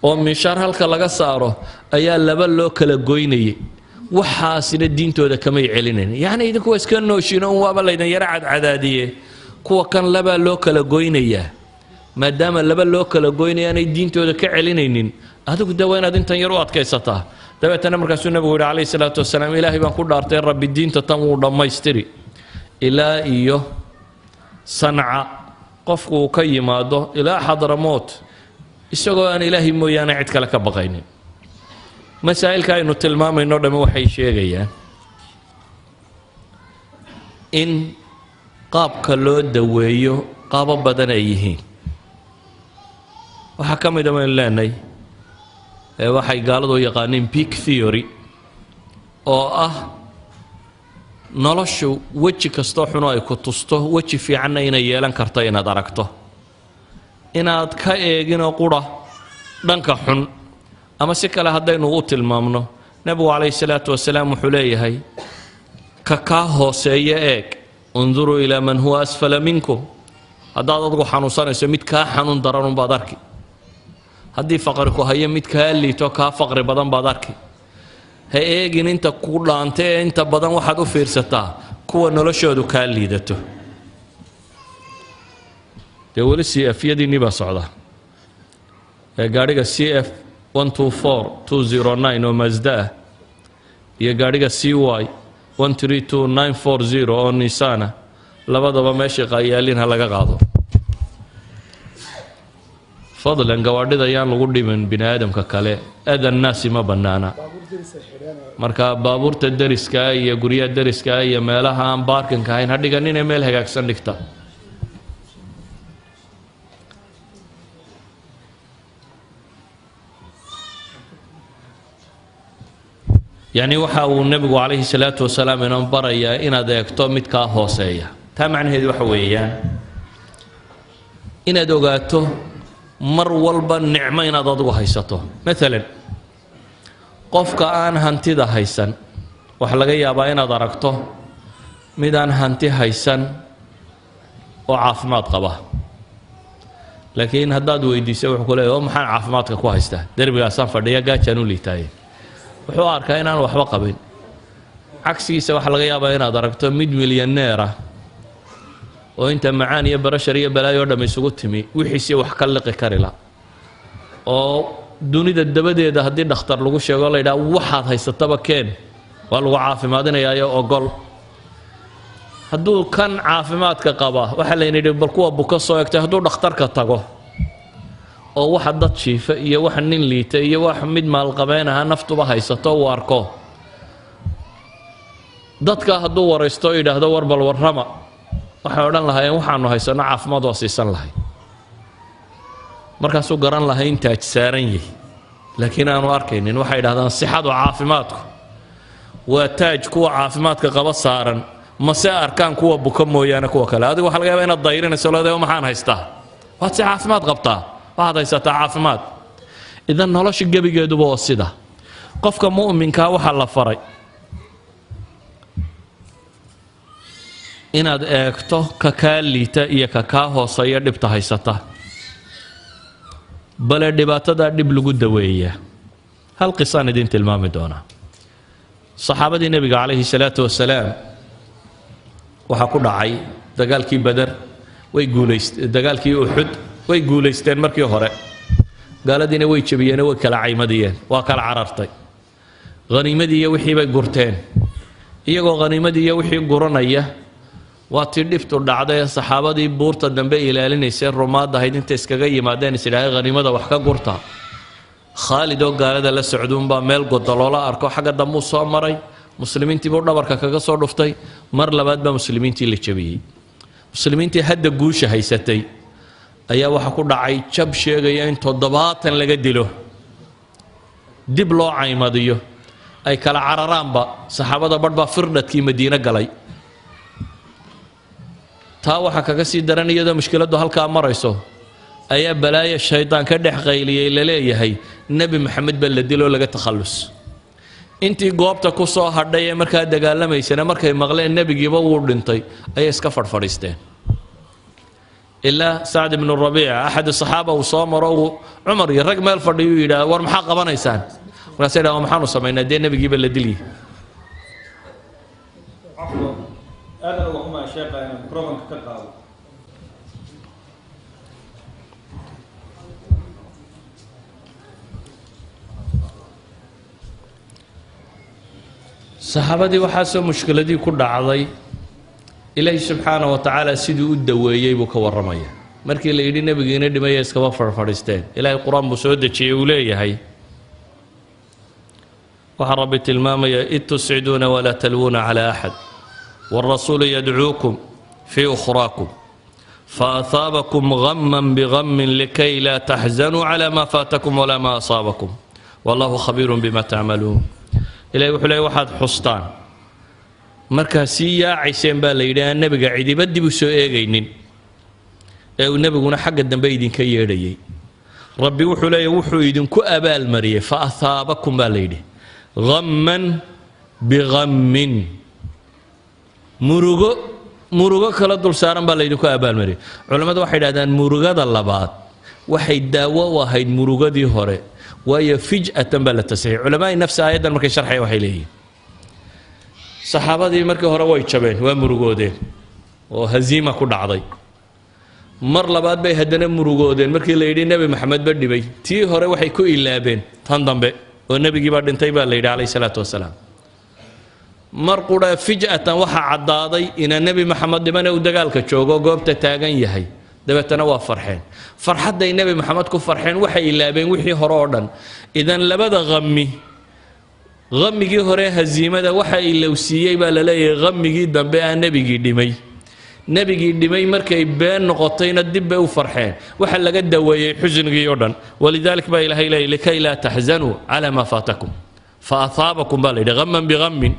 oo minshaar halka laga saaro ayaa laba loo kala goynayay, waxaasina diintooda kamay celinayn. Yacni idinku waa iska nooshiino un, waaba laydin yaro cadcadaadiye. Kuwa kan labaa loo kala goynayaa, maadaama laba loo kala goynaya aanay diintooda ka celinaynin, adigu de waa inaad intan yar u adkaysataa. Dabeetana markaasuu nabigu yidhi calayhi salaatu wasalaam: Ilaahay baan ku dhaartay, Rabbi diinta tan wuu dhammaystiri ilaa iyo Sanca qofku uu ka yimaado ilaa Xadramoot, isagoo aan Ilaahay mooyaane cid kale ka baqaynin. Masaa'ilka aynu tilmaamayno dhamme waxay sheegayaan in qaabka loo daweeyo qaabo badan ay yihiin. Waxaa ka mid a baynu leenahay waxay gaaladu u yaqaaniin peak theory, oo ah noloshu weji kastoo xuno ay ku tusto, weji fiicanna inay yeelan karto, inaad aragto, inaad ka eeginoo qura dhanka xun. Ama si kale haddaynu u tilmaamno, Nebigu calayhi salaatu wasalaam wuxuu leeyahay: ka kaa hooseeya eeg, unduruu ilaa man huwa asfala minkum. Haddaad adigu xanuunsanayso, mid kaa xanuun daran unbaad arki. Haddii faqri ku hayo, mid kaa liito, kaa faqri badan baad arki. Ha eegin inta ku dhaanta ee inta badan waxaad u fiirsataa kuwa noloshoodu kaa liidato. Dee weli CF yadiinnii baa socda ee gaadhiga CF 124209 oo Mazda ah iyo gaadhiga CY 132940 oo Nissan ah, labadaba meeshay qaayaalin ha laga qaado fadlan. Gawaadhida ayaan lagu dhimin bini aadamka kale, adan naasi ma bannaana. Marka baabuurta deriska iyo guryaha deriska iyo meelaha aan parkingka ahayn ha dhiganine, meel hagaagsan dhigta. Yacni waxa uu Nebigu calayhi salaatu wasalaam inoo barayaa inaad eegto midkaa hooseeya. Taa macnaheedu waxa weeyaan inaad ogaato mar walba nicmo inaad adigu haysato. Maalan qofka aan hantida haysan, waxaa laga yaabaa inaad aragto mid aan hanti haysan. Oo caafimaad qaba, laakiin haddaad weydiiso wuxuu ku leeyahy: "Oo maxaan caafimaadka ku haystaa? Derbigaasaan fadhiya, gaajaan u liitaaye." Wuxuu arkaa inaan waxba qabin. Cagsigiisa waxaa laga yaabaa inaad aragto mid milyaneer ah oo inta macaan iyo pressure iyo balaayo o dham isugu timi, wixiisii wax ka liqi karila, oo dunida dabadeeda haddii dhakhtar lagu sheego, la yidhaha: "Waxaad haysataba keen, waa lagu caafimaadinayaayo ogol." Hadduu kan caafimaadka qaba, waxaa layna yidhi bal kuwa buka soo egtay, hadduu dhakhtarka tago oo waxa dad jiifa iyo waxa nin liita iyo wax mid maalqabeen ahaa naftuba haysato uu arko, dadka hadduu waraysto oo yidhaahdo: "War bal warrama," waxay odhan lahaayeen: "Waxaanu haysanno caafimaad waa siisan lahay." Markaasuu garan lahay in taaj saaran yahi, laakiin aanu arkaynin. Waxay idhahdaan sixadu, caafimaadku waa taaj kuwa caafimaadka qaba saaran, mase arkaan kuwa buka mooyaane kuwa kale. Adigu waxa laga yaaba inaad dayrinayso, leedahay: "Maxaan haystaa?" Waad si caafimaad qabtaa, waxaad haysataa caafimaad. Idan nolosha gebigeeduba oo sida qofka mu'minkaa waxaa la faray inaad eegto ka kaa liita iyo ka kaa hooseeya dhibta haysata, bale dhibaatadaa dhib lagu daweeyaa. Hal qisaan idin tilmaami doonaa. Saxaabadii nebiga calayhi salaatu wasalaam waxaa ku dhacay dagaalkii Bader, way guulayst, dagaalkii Uxud way guulaysteen markii hore, gaaladiina way jebiyeen, way kala caymadiyeen, waa kala carartay, haniimadii iyo wixii bay gurteen. Iyagoo haniimadii iyo wixii guranaya waa tii dhibtu dhacday ee saxaabadii buurta dambe ilaalinaysay, rumaadda ahayd, intay iskaga yimaadeen is idhaaheen: "Haniimada wax ka gurta." Khaalid oo gaalada la socduunbaa meel godoloola arko, xagga dambuu soo maray, muslimiintii buu dhabarka kaga soo dhuftay. Mar labaad baa muslimiintii la jebiyey. Muslimiintii hadda guusha haysatay ayaa waxaa ku dhacay jab sheegaya in 70 laga dilo, dib loo caymadiyo, ay kala cararaanba. Saxaabada badh baa firdhadkii Madiine galay. Taa waxaa kaga sii daran, iyadoo mushkiladdu halkaa marayso ayaa balaayo shaydaan ka dhex qayliyey, laleeyahay: "Nebi Maxamed baa la diloo laga takhallus." Intii goobta ku soo hadhay ee markaa dagaalamaysana, markay maqleen nebigiiba wuu dhintay, ayay iska fadhfadhiisteen, ilaa Sacd ibnu Rabiica, axad saxaaba, uu soo maro uu Cumar iyo rag meel fadhiyuu yidhaah: "War maxaa qabanaysaan?" Markaasay dhaha: "Maxaanu samaynaa dee, nebigiiba la dilyi." Cafwan, aadan uga xumaa sheekha inaan microfonka ka qaado. Saxaabadii waxaasoo mushkiladii ku dhacday, Ilaahi subxaana wa tacaala siduu u daweeyey buu ka warramaya. Markii la yidhi nebigiina dhimaya, iskaba farfadhiisteen. Ilaahay qur-aan buu soo dejiyey, uu leeyahay, waxaa Rabbi tilmaamaya: "إذ تصعدون ولا تلوون على أحد والرسول يدعوكم في أخراكم فأثابكم غما بغم لكي لا تحزنوا على ما فاتكم ولا ما أصابكم والله خبير بما تعملون." Ilahay wuxuu leey: waxaad xustaan markaa sii yaacayseen baa la yidhi, aan nebiga cidiba dib u soo eegaynin ee uu nebiguna xagga dambe idinka yeedhayay. Rabbi wuxuu leeyahy wuxuu idinku abaalmariyey, فأثابكم baa la yidhi, غما بغم, murugo murugo kala dul saaran baa laydinku abaalmariyay. Culammadu waxay idhahdaan murugada labaad waxay daawo u ahayd murugadii hore, waayo fij'atan baa la tasxiix. Culamaai nafsi aayaddan markay sharxaya waxay leeyihiin: saxaabadii markii hore way jabeen, waa murugoodeen oo haziima ku dhacday. Mar labaad bay haddana murugoodeen markii la yidhi Nebi Maxamed ba dhibay. Tii hore waxay ku ilaabeen tan dambe oo nebigii baa dhintay baa la yidhi calayhi salaatu wasalaam. Mar qura fij'atan waxaa caddaaday inaan Nebi Maxamed dhimane, uu dagaalka joogo, goobta taagan yahay. Dabeetana waa farxeen. Farxadday Nebi Maxamed ku farxeen waxay ilaabeen wixii hore oo dhan. Idan labada qami, qamigii hore haziimada waxa ilowsiiyey baa la leeyahay qamigii dambe aa nebigii dhimay. Nebigii dhimay markay been noqotayna dib bay u farxeen, waxa laga daweeyey xusnigii oo dhan. ولذلك baa Ilaahay leeyay: لكي لا تحزنوا على ما فاتكم. فأثابكم baa la yidhi غما بغم.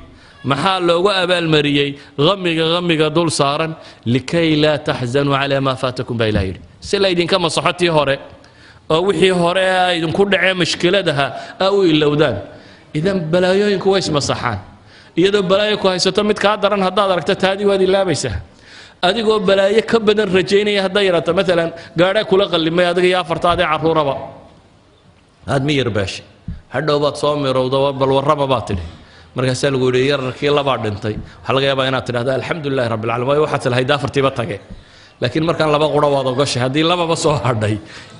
Maxaa loogu abaalmariyey qamiga qamiga dul saaran? لكي لا تحزنوا على ما فاتكم baa Ilahay yidhi, si laydinka masaxo tii hore oo wixii hore a idinku dhacee mushkiladaha a u ilowdaan. Idan balaayooyinku way ismasaxaan. Iyadoo balaayo ku haysato mid kaa daran haddaad aragto, taadii waad ilaabaysaa. Adigoo balaayo ka badan rajaynaya hadday yaraato, maalan gaadhaa kula qallimay adiga iyo afartaadee carruuraba, aad miyir beeshay, hadhow baad soo mirowda, bal warrama baad tidhi, markaasaa lagu yidhi yararkii labaa dhintay. Waxaa laga yaabaa inaad tidhahdo alxamdulilahi rabbil caalamiin, waayo waxaad tilahayd afartiiba tage. Laakiin markaan laba qura waad ogashay, haddii lababa soo hadhay,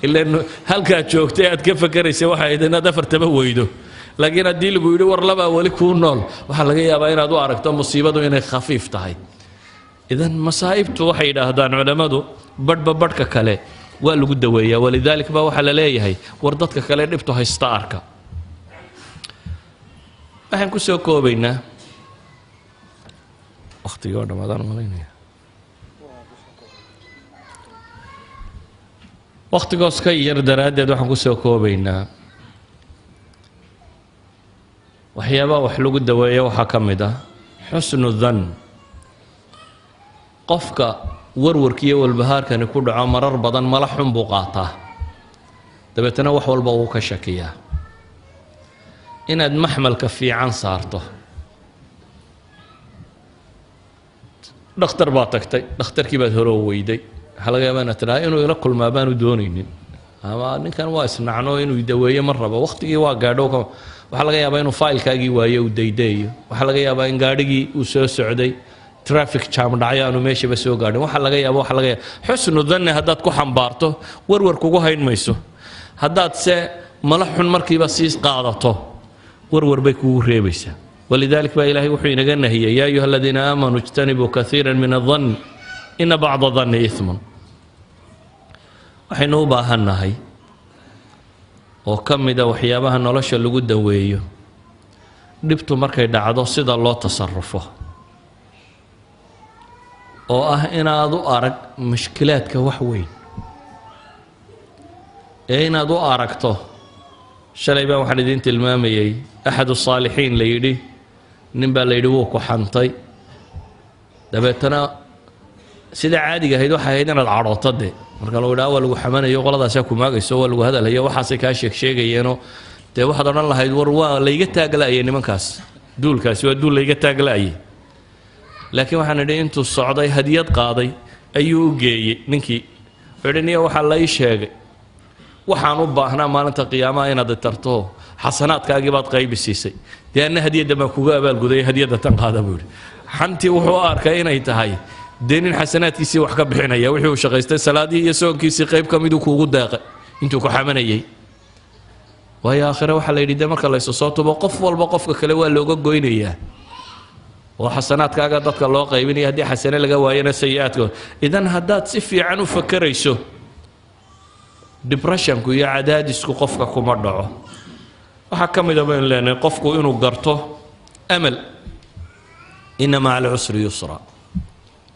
ilaan halkaad joogtay aad ka fakeraysay waxay ahayd inaad afartaba weydo. Laakiin haddii lagu yidhi war labaa weli kuu nool, waxaa laga yaabaa inaad u aragto musiibadu inay khafiif tahay. Idan masaa'ibtu, waxay yidhaahdaan culammadu, badhba badhka kale waa lagu daweeyaa. Walidaalik baa waxaa la leeyahay war dadka kale dhibtu haysta arka. Waxaan ku soo koobaynaa, wakhtigii oo dhammaadaan malaynaya, wakhtigoos ka yar daraaddeed, waxaan ku soo koobaynaa waxyaabaha wax lagu daweeyo. Waxaa ka mid ah xusnu dan. Qofka warwarka iyo walbahaarkani ku dhaco marar badan mala xun buu qaataa, dabeetana wax walba wuu ka shakiyaa. Inaad maxmalka fiican saarto. Dhakhtar baad tagtay, dhakhtarkii baad hore weyday. Waxaa laga yaabaa inaad tidhaha inuu ila kulmaa baanu doonaynin, ama ninkan waa isnacno, inuu daweeyo ma rabo, wakhtigii waa gaadho. Waxaa laga yaabaa inuu faylkaagii waayo, uu daydayayo. Waxaa laga yaabaa in gaadhigii uu soo socday traffic jam dhacyo, aanu meeshaba soo gaadhin. Waxaa laga yaaba, waxaa laga yaaba. Xusnu danni haddaad ku xambaarto, warwar kugu hayn mayso. Haddaad se mala xun markiiba sii qaadato, warwar bay kugu reebaysaa. Walidalik baa ilaahay wuxuu inaga nahiyey: yaa ayuha aladiina aamanuu ijtanibuu kaiira min adan ina bacda danni imun. Waxaynu u baahannahay oo ka mida waxyaabaha nolosha lagu daweeyo dhibtu markay dhacdo sida loo tasarufo, oo ah inaad u arag mushkilaadka wax weyn ee inaad u aragto. Shalay baa waxaan idiin tilmaamayey axad saalixiin la yidhi, nin baa la yidhi wuu ku xantay. Dabeetana sida caadiga ahayd waxay ahayd inaad cadhooto dee marka lagu idhaha waa lagu xamanayo, qoladaasaa kumaagayso, waa lagu hadalhayo, waxaasay kaa sheeg sheegayeenoo, dee waxaad odhan lahayd war waa layga taagla'ayay nimankaas, duulkaasi waa duul layga taagla'ayay. Laakiin waxaan idhi intuu socday hadiyad qaaday ayuu u geeyey ninkii. Wuxuu idhi: niyo, waxaa la ii sheegay waxaan u baahnaa maalinta qiyaamaha inaad tarto, xasanaadkaagii baad qaybi siisay, dee anna hadiyadda baan kuga abaalguday, hadiyadda tan qaada, buu yidhi. Xantii wuxuu u arkay inay tahay dee nin xasanaadkiisii wax ka bixinaya, wixii uu shaqaystay, salaadihii iyo soonkiisii qayb ka miduu kuugu deeqay intuu ku xamanayay. Waayo aakhire waxaa la yidhi dee marka laysu soo tubo, qof walba qofka kale waa looga goynayaa oo xasanaadkaaga dadka loo qaybinaya, haddii xasane laga waayana sayi-aadka. Idan haddaad si fiican u fakerayso, depressionku iyo cadaadisku qofka kuma dhaco. Waxaa ka mid a baynu leenahay qofku inuu garto amal, ina maca alcusri yusra.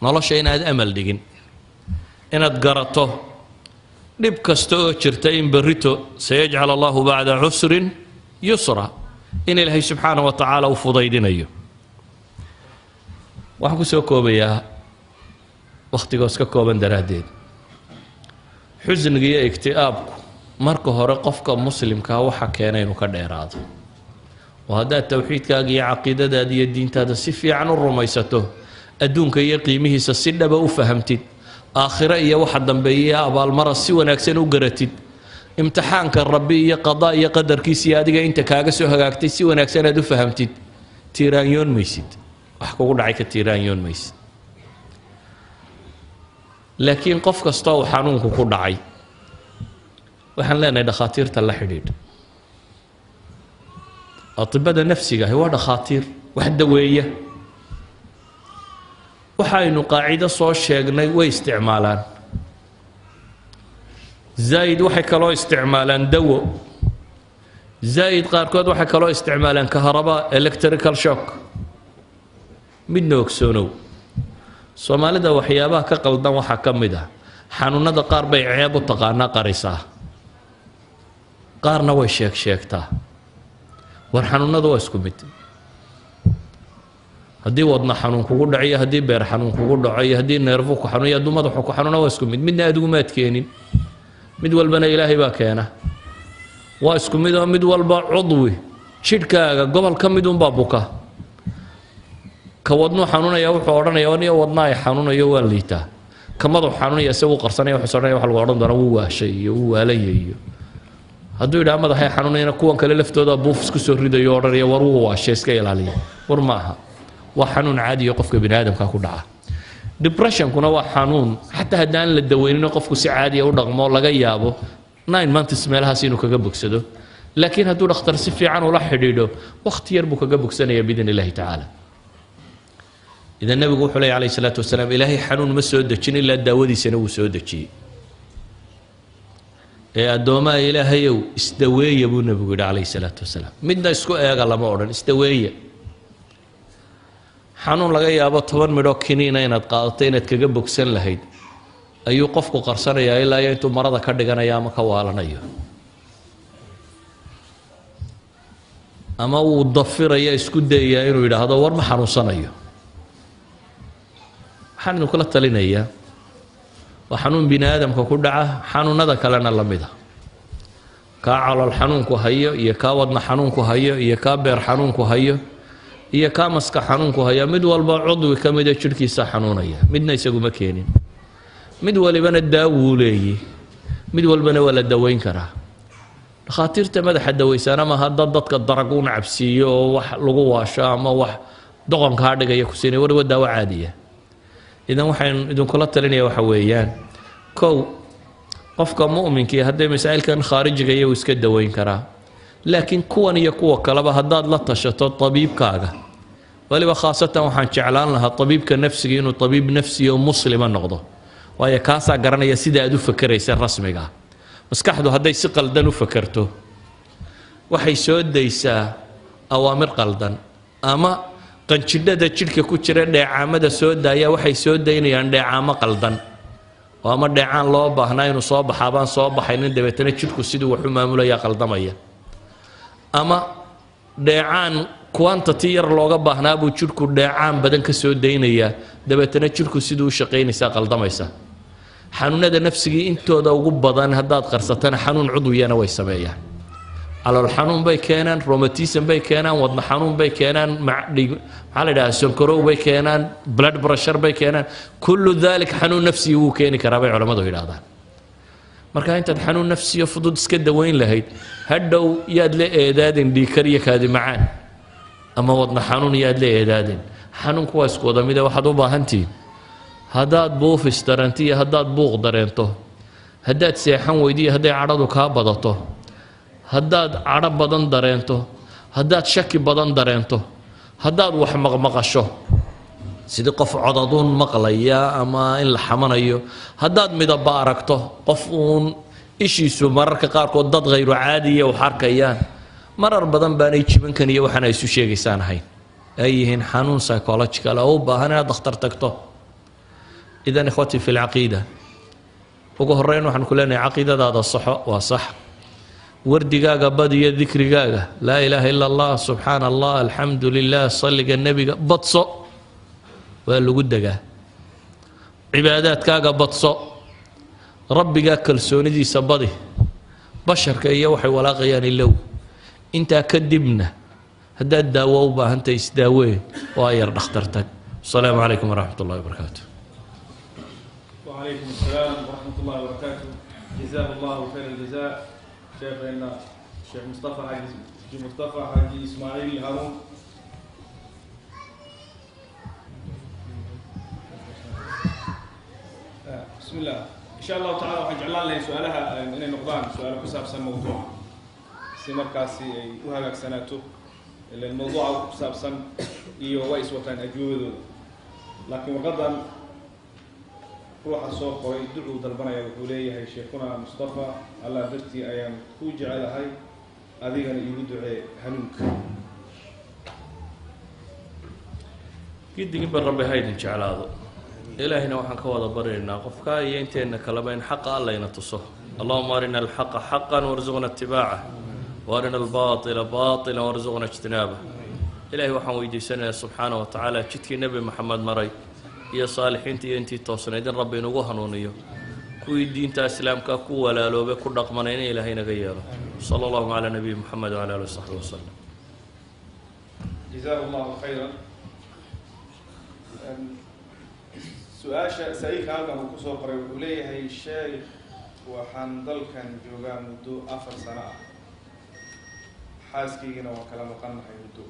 Nolosha inaad amal dhigin, inaad garato dhib kasta oo jirta in berrito sayajcal allahu bacda cusrin yusra, in Ilaahay subxaana wa tacaala u fudaydinayo. Waxaan ku soo koobayaa wakhtigoos ka kooban daraaddeed, xusniga iyo igti'aabku marka hore qofka muslimkaa waxa keena inuu ka dheeraado. Oo haddaad towxiidkaaga iyo caqiidadaada iyo diintaada si fiican u rumaysato, adduunka iyo qiimihiisa si dhaba u fahamtid, aakhiro iyo waxa dambeeya abaalmara si wanaagsan u garatid, imtixaanka Rabbi iyo qadaa iyo qadarkiisa iyo adiga inta kaaga soo hagaagtay si wanaagsan aad u fahamtid, tiiraanyoon maysid, wax kugu dhacay ka tiiraanyoon maysid. Laakiin qof kasta uu xanuunku ku dhacay, waxaan leenahay dhakhaatiirta la xidhiidh. Atibada nafsiga ahi waa dhakhaatiir wax daweeya. Waxaynu qaacido soo sheegnay way isticmaalaan, zaa'id waxay kaloo isticmaalaan dawo, zaa'id qaarkood waxay kaloo isticmaalaan kaharaba, electrical shock. Midna ogsoonow, Soomaalida waxyaabaha ka qaldan waxaa ka mid ah xanuunada qaar bay ceeb u taqaanaa, qarisaa, qaarna way sheeg sheegtaa. War xanuunadu waa isku mid. Haddii wadna xanuun kugu dhaco iyo haddii beer xanuun kugu dhaco iyo haddii neerfu ku xanuun iyo hadduu madaxu ku xanuuna, waa isku mid. Midna adigu maad keenin, mid walbana Ilaahay baa keena. Waa isku mid oo mid walba cudwi jidhkaaga gobol ka mid unbaa buka. Ka wadnuu xanuunaya wuxuu odhanaya aniga wadna ay xanuunayo waan liitaa. Ka madaxu xanuunaya isagu qarsanaya, wuxuu odhanaya waxa lagu odhan doonaa wuu waashay iyo wuu waalaya. Iyo hadduu yidhaha madaxay xanuunayana, kuwan kale laftooda buufis ku soo ridayo, odhanaya war wuu waashay, iska ilaaliya. War ma aha, waa xanuun caadiyo qofka bini aadamka ku dhaca. Depressionkuna waa xanuun xataa haddaan la daweynin qofku si caadiya u dhaqmo laga yaabo 9 months meelahaas inuu kaga bogsado, laakiin hadduu dhakhtar si fiican ula xidhiidho wakhti yar buu kaga bogsanaya biidn illahi tacaala. Idan nabigu wuxuu leeyahy calayhi salaatu wasalaam, Ilaahay xanuun ma soo dejin ilaa daawadiisana wuu soo dejiyey, ee addoomaha Ilaahayow isdaweeya buu nebigu yidhi calayhi salaatu wasalaam. Midna isku eega lama odhan, isdaweeya. Xanuun laga yaabo 10 midho kiniina inaad qaadato inaad kaga bogsan lahayd ayuu qofku qarsanayaa ilaa iyo intuu marada ka dhiganayo ama ka waalanayo ama uu dafiraya, isku dayayaa inuu yidhaahdo war ma xanuunsanayo. Waxaan idinkula talinayaa, waa xanuun bini aadamka ku dhaca, xanuunada kalena la mida. Kaa calool xanuunku hayo iyo kaa wadna xanuunku hayo iyo kaa beer xanuunku hayo iyo kaa maska xanuunku hayo, mid walba cudwi ka mida jidhkiisa xanuunaya, midna isaguma keenin. Mid walibana daawuu leeyi, mid walbana waa la daweyn karaa. Dhakhaatiirta madaxa daweysaana maaha dad dadka daraguun cabsiiyo oo wax lagu waasho ama wax doqonkaa dhigaya ku siinay, war waa daawo caadiya. Idan waxaan idinkula talinaya waxa weeyaan, kow, qofka mu'minkii hadday masaa'ilkan khaarijiga iyagu iska daweyn karaa, laakiin kuwan iyo kuwa kaleba haddaad la tashato tabiibkaaga, waliba khaasatan waxaan jeclaan lahaa tabiibka nafsiga inuu tabiib nafsiya oo muslima noqdo, waayo kaasaa garanaya sida aad u fakeraysa rasmiga. Maskaxdu hadday si qaldan u fakerto waxay soo daysaa awaamir qaldan, ama qanjidhada jidhka ku jira dheecaamada soo daaya waxay soo daynayaan dheecaamo qaldan, oo ama dheecaan loo baahnaa inuu soo baxaa baan soo baxaynin, dabeetana jidhku siduu wax u maamulaya qaldamaya, ama dheecaan quantity yar looga baahnaa buu jidhku dheecaan badan ka soo daynayaa, dabeetana jidhku siduu u shaqaynaysaa qaldamaysa. Xanuunada nafsigii intooda ugu badan haddaad qarsatana xanuun cudwiyana way sameeyaan. Calool xanuun bay keenaan, rheumatism bay keenaan, wadna xanuun bay keenaan, maxaa la idhaha, sonkorow bay keenaan, blood pressure bay keenaan. Kullu dalik xanuun nafsigi wuu keeni karaa bay culammadu yidhahdaan. Marka intaad xanuun nafsiyo fudud iska daweyn lahayd, hadhow yaad la eedaadin dhiikar iyo kaadi macaan ama wadna xanuun yaad la eedaadin. Xanuunku waa isku wada mide. Waxaad u baahantihiin, haddaad buufis dareento iyo haddaad buuq dareento, haddaad seexan weydo iyo hadday cadhadu kaa badato, haddaad cadho badan dareento, haddaad shaki badan dareento, haddaad wax maqmaqasho sidii qof codaduun maqlaya ama in la xamanayo, haddaad midaba aragto, qof uun ishiisu mararka qaarkood dad khayru caadiya wax arkayaan, marar badan baanay jibankan iyo waxaan ay isu sheegaysaan ahayn, ay yihiin xanuun psychological oo u baahan inaad dhakhtar tagto. Idan ikhwatii fi lcaqiida, ugu horreyn waxaan ku leenahay caqiidadaada saxo, waa sax. Wardigaaga badiyo, dikrigaaga, laa ilaaha ila Allah, subxaana Allah, alxamdu lilah, salliga nebiga badso, waa lagu degaa. Cibaadaadkaaga badso, rabbigaa kalsoonidiisa badi, basharka iyo waxay walaaqayaan ilow. Intaa kadibna haddaad daawo u baahantahay isdaawee oo ayar dhakhtar tag. Asalaamu calaykum waraxmat ullahi wabarakaatu. وعليكم السلام ورحمة الله وبركاته. جزاه الله خير الجزاء شيخنا الشيخ مصطفى حاجي، شيخ مصطفى حاجي إسماعيل هارون. بسم الله، إن شاء الله تعالى waxaan jeclaan lahay su-aalaha inay noqdaan su-aalo ku saabsan mawduuca si markaasi ay u hagaagsanaato, ilan mawduuca ku saabsan iyo way iswataan ajwabadooda. Laakiin warqadan ruuxa soo qoray ducuu dalbanaya. Wuxuu leeyahay: "Sheekhuna Mustafa, Allah dartii ayaan ku jecelahay, adigana iigu ducee hanuunka." Gidiginba rabbi ha idin jeclaado. Ilaahayna waxaan ka wada baryaynaa qofka iyo inteenna kaleba in xaqa allayna tuso. Allahuma arina alxaqa xaqan warzuqna ittibaacah, waarina albaطila baطila warzuqna ijtinaabah. Ilahay waxaan weydiisanayaa subxaana wa tacaala jidkii Nebi Moxamed maray iyo saalixiinta iyo intii toosnayd in Rabbi inugu hanuuniyo, kuwii diinta islaamka ku walaaloobay ku dhaqmanay in Ilaahay naga yeelo. Sala allahu calaa nabiyi Moxamed wcala alihi wasaxbi wasalam. جزاه الله خيرا. Su-aasha saa-iilka halkan uu kusoo qoray wuxuu leeyahay: "Sheekh, waxaan dalkan joogaa muddo 4 sano ah, xaaskaygina waan kala maqannahay muddo.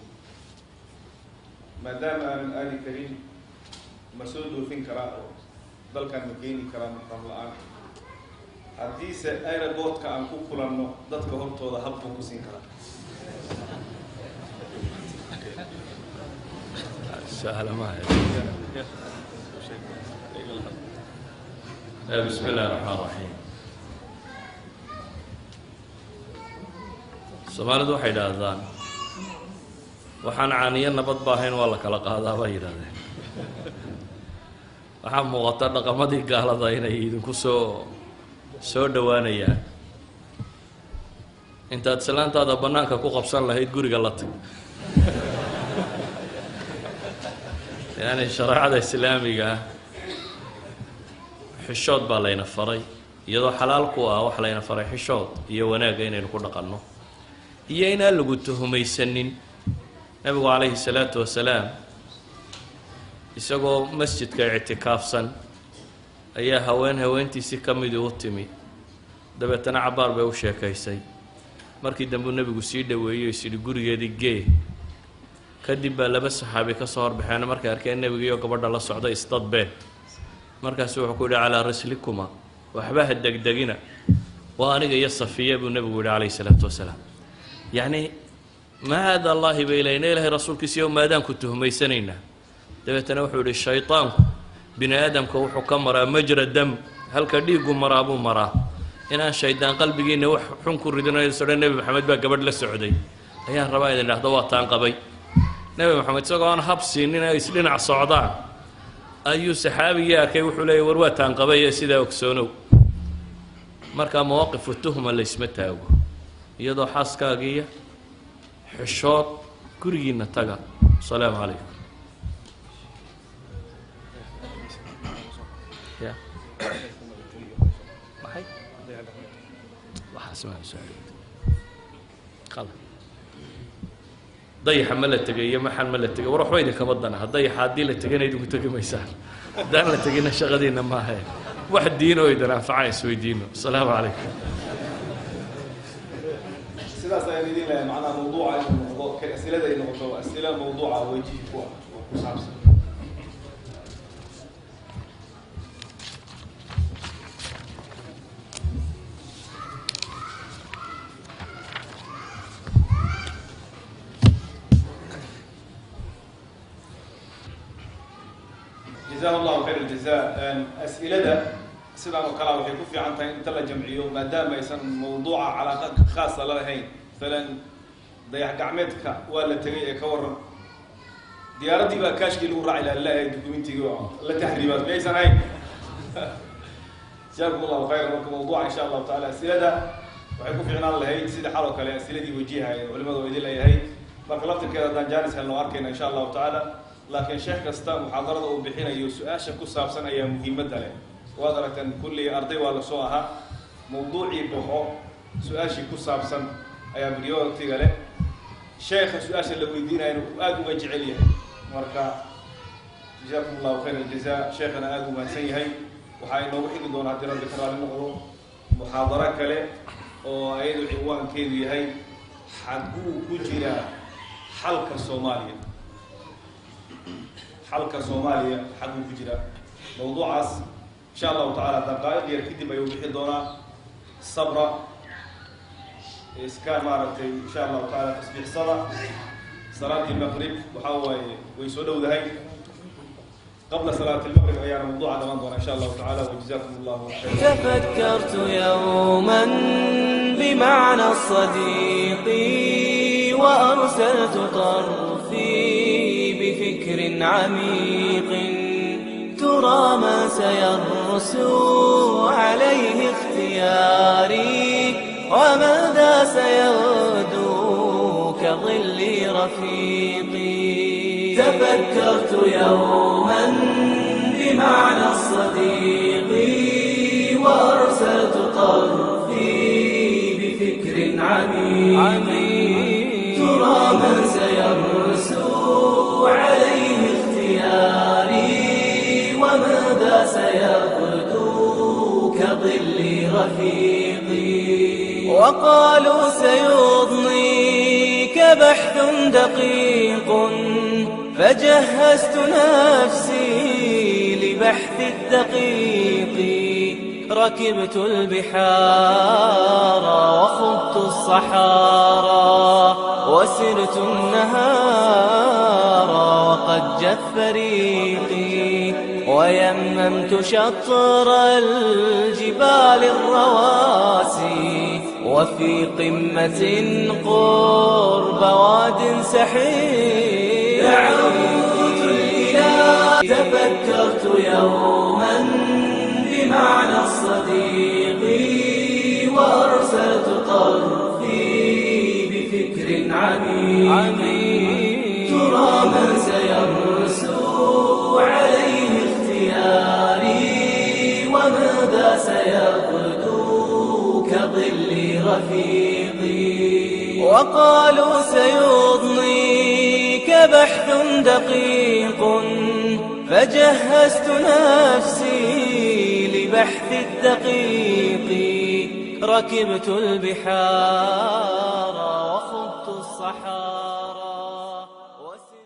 Maadaama aanan aadi karin, ma soo dhoofin karaa oo dalkan ma keeni karaa muxram la-aan? Haddiise airportka aan ku kulanno, dadka hortooda hab buu ku siin karaa?" Su-aala maaha. بسم الله الرحمن الرحيم. Soomaalidu waxay idhaahdaan, waxaan caaniyo nabad ba ahayn waa la kala qaadaa, bay yidhahdeen. Waxaa muuqata dhaqamadii gaalada inay idinku soo dhowaanayaan. Intaad islaantaada bannaanka ku qabsan lahayd, guriga la tag. Yani shareecada islaamiga ah xishood baa layna faray, iyadoo xalaal ku ah. Waxa layna faray xishood iyo wanaagga inaynu ku dhaqanno iyo inaan lagu tuhumaysanin. Nabigu calayhi salaatu wasalaam isagoo masjidka ictikaafsan ayaa haween haweentiisii ka midii u timi. Dabeetana cabbaar bay u sheekaysay. Markii dambeu nebigu sii dhoweeyey, is yidhi gurigeedii gee. Kadib baa laba saxaabi ka soo horbaxeen. Markay arkeen nebiga iyo gabadha la socda, isdadbeen. Markaasu wuxuu ku yidhi: "على رسلكما, waxba ha degdegina, waa aniga iyo Safiya," buu nebigu yidhi calayhi salaatu wasalaam. Yacni macaada Allaahi bay leeyiin, Ilahay rasuulkiisiyo, maadaanku tuhmaysanaynaa. Dabeetana wuxuu yihi: "Shaydaanku bini aadamka wuxuu ka maraa مجرى الدم, halka dhiiggu maraa buu maraa. Inaan shaydaan qalbigiina wax xun ku ridino sodhan Nebi Maxamed baa gabadh la socday ayaan rabaa idin dhahdo. Waa taan qabay." Nebi Maxamed isagoo aan hab siinin ay isdhinac socdaan ayuu saxaabigii arkay. Wuxuu leeyay: "War, waa taan qabay ee sidaa ogsoonow." Markaa مواقف التهمة laysma taago. Iyadoo xaaskaagiiya xishood, gurigiina taga. Asalaamu calaykum. Ya maxay waxaas maa soo qalad. Dayaxa ma la tegay iyo maxan ma la tegay? War, waxba idinkama danaha dayaxa. Haddii la tegana idinku tegi maysaan, haddaan la tegina shaqadiina maahae. Wax diinoo idin anfaca isweydiino. Asalaamu calaykum. Sidaas ayaan idin leeyahay, macnaha mawduuca inuu noqdo ka asilada ay noqoto asila mawduuca wajihi ku ah oo ku saabsan. جزاه الله خير الجزاء. As'ilada sidaan oo kalea waxay ku fiican tahay inta la jamciyo, maadaama aysan mawduuca calaaqa khaasa la lahayn. Masalan, dayax gacmeedka waa la tegay ee ka waran diyaaraddii baa kaashkii lagu raaci laha laahay, dukumentigii la tahriibaad miyaysan ahayn? جزاكم الله خيرا. Marka mawduuca, insha Allahu taala, asilada waxay ku fiicnaan lahayd sida xal oo kale asiladii wajihaayeen culimada oo idin leeyahay. Marka laftirkeeda haddaan jaanis helno arkayna, insha Allahu tacaala. Laakiin sheekh kasta muxaadarada uu bixinayo su-aasha ku saabsan ayaa muhiimadda leh. Waad aragteen, kulli arday waa lasoo ahaa. Mawduucii baxo su-aashii ku saabsan ayaa priority-ga leh, sheekha su-aasha la weydiinayana uu aada uga jecel yahay. Marka جزاكم الله خير الجزاء. Sheekhana aada u mahadsan yahay. Waxaa inoogu xigi doonaa, haddii Rabbi ka raali noqdo, muxaadaro kale oo ayadu ciwaankeedu yahay "Xagguu ku jiraa xalka Soomaaliya?" Xalka Soomaaliya xagguu ku jiraa? Mawduucaas, insha Allahu tacala, daqaa'iq yar kadib ayuu bixi doonaa. Sabra iska maaragtay, insha Allahu taala tasbiixsada. Salaadii maqrib waxaa waaye way soo dhowdahay. قبل صلاة المغرب ayaana mawduuca dhamaan doona, insha Allahu tacala. وجزاكم الله خيرا. تفكرت يوما بمعنى الصديق، وأرسلت طرفي بفكر عميق، ترى ما سيرسو عليه اختياري، وماذا سيغدو كظل رفيقي. تفكرت يوما بمعنى الصديق، وأرسلت طرفي بفكر عميق، ترى من سيرسو عليه اختياري. رفيقي. وقالوا سيضنيك بحث دقيق، فجهزت نفسي لبحث الدقيق. ركبت البحار وخضت الصحارى، وسرت النهار وقد جف ريقي، ويممت شطر الجبال الرواسي، وفي قمة قرب واد سحيق. دعوت الإله، تفكرت يوما بمعنى الصديق، وأرسلت طرفي بفكر عميق. ترى من سيرسو عليه اختياري، وماذا سيغدو كظل رفيقي. وقالوا سيضنيك بحث دقيق، فجهزت نفسي لبحث الدقيق. ركبت البحار وخضت الصحارى.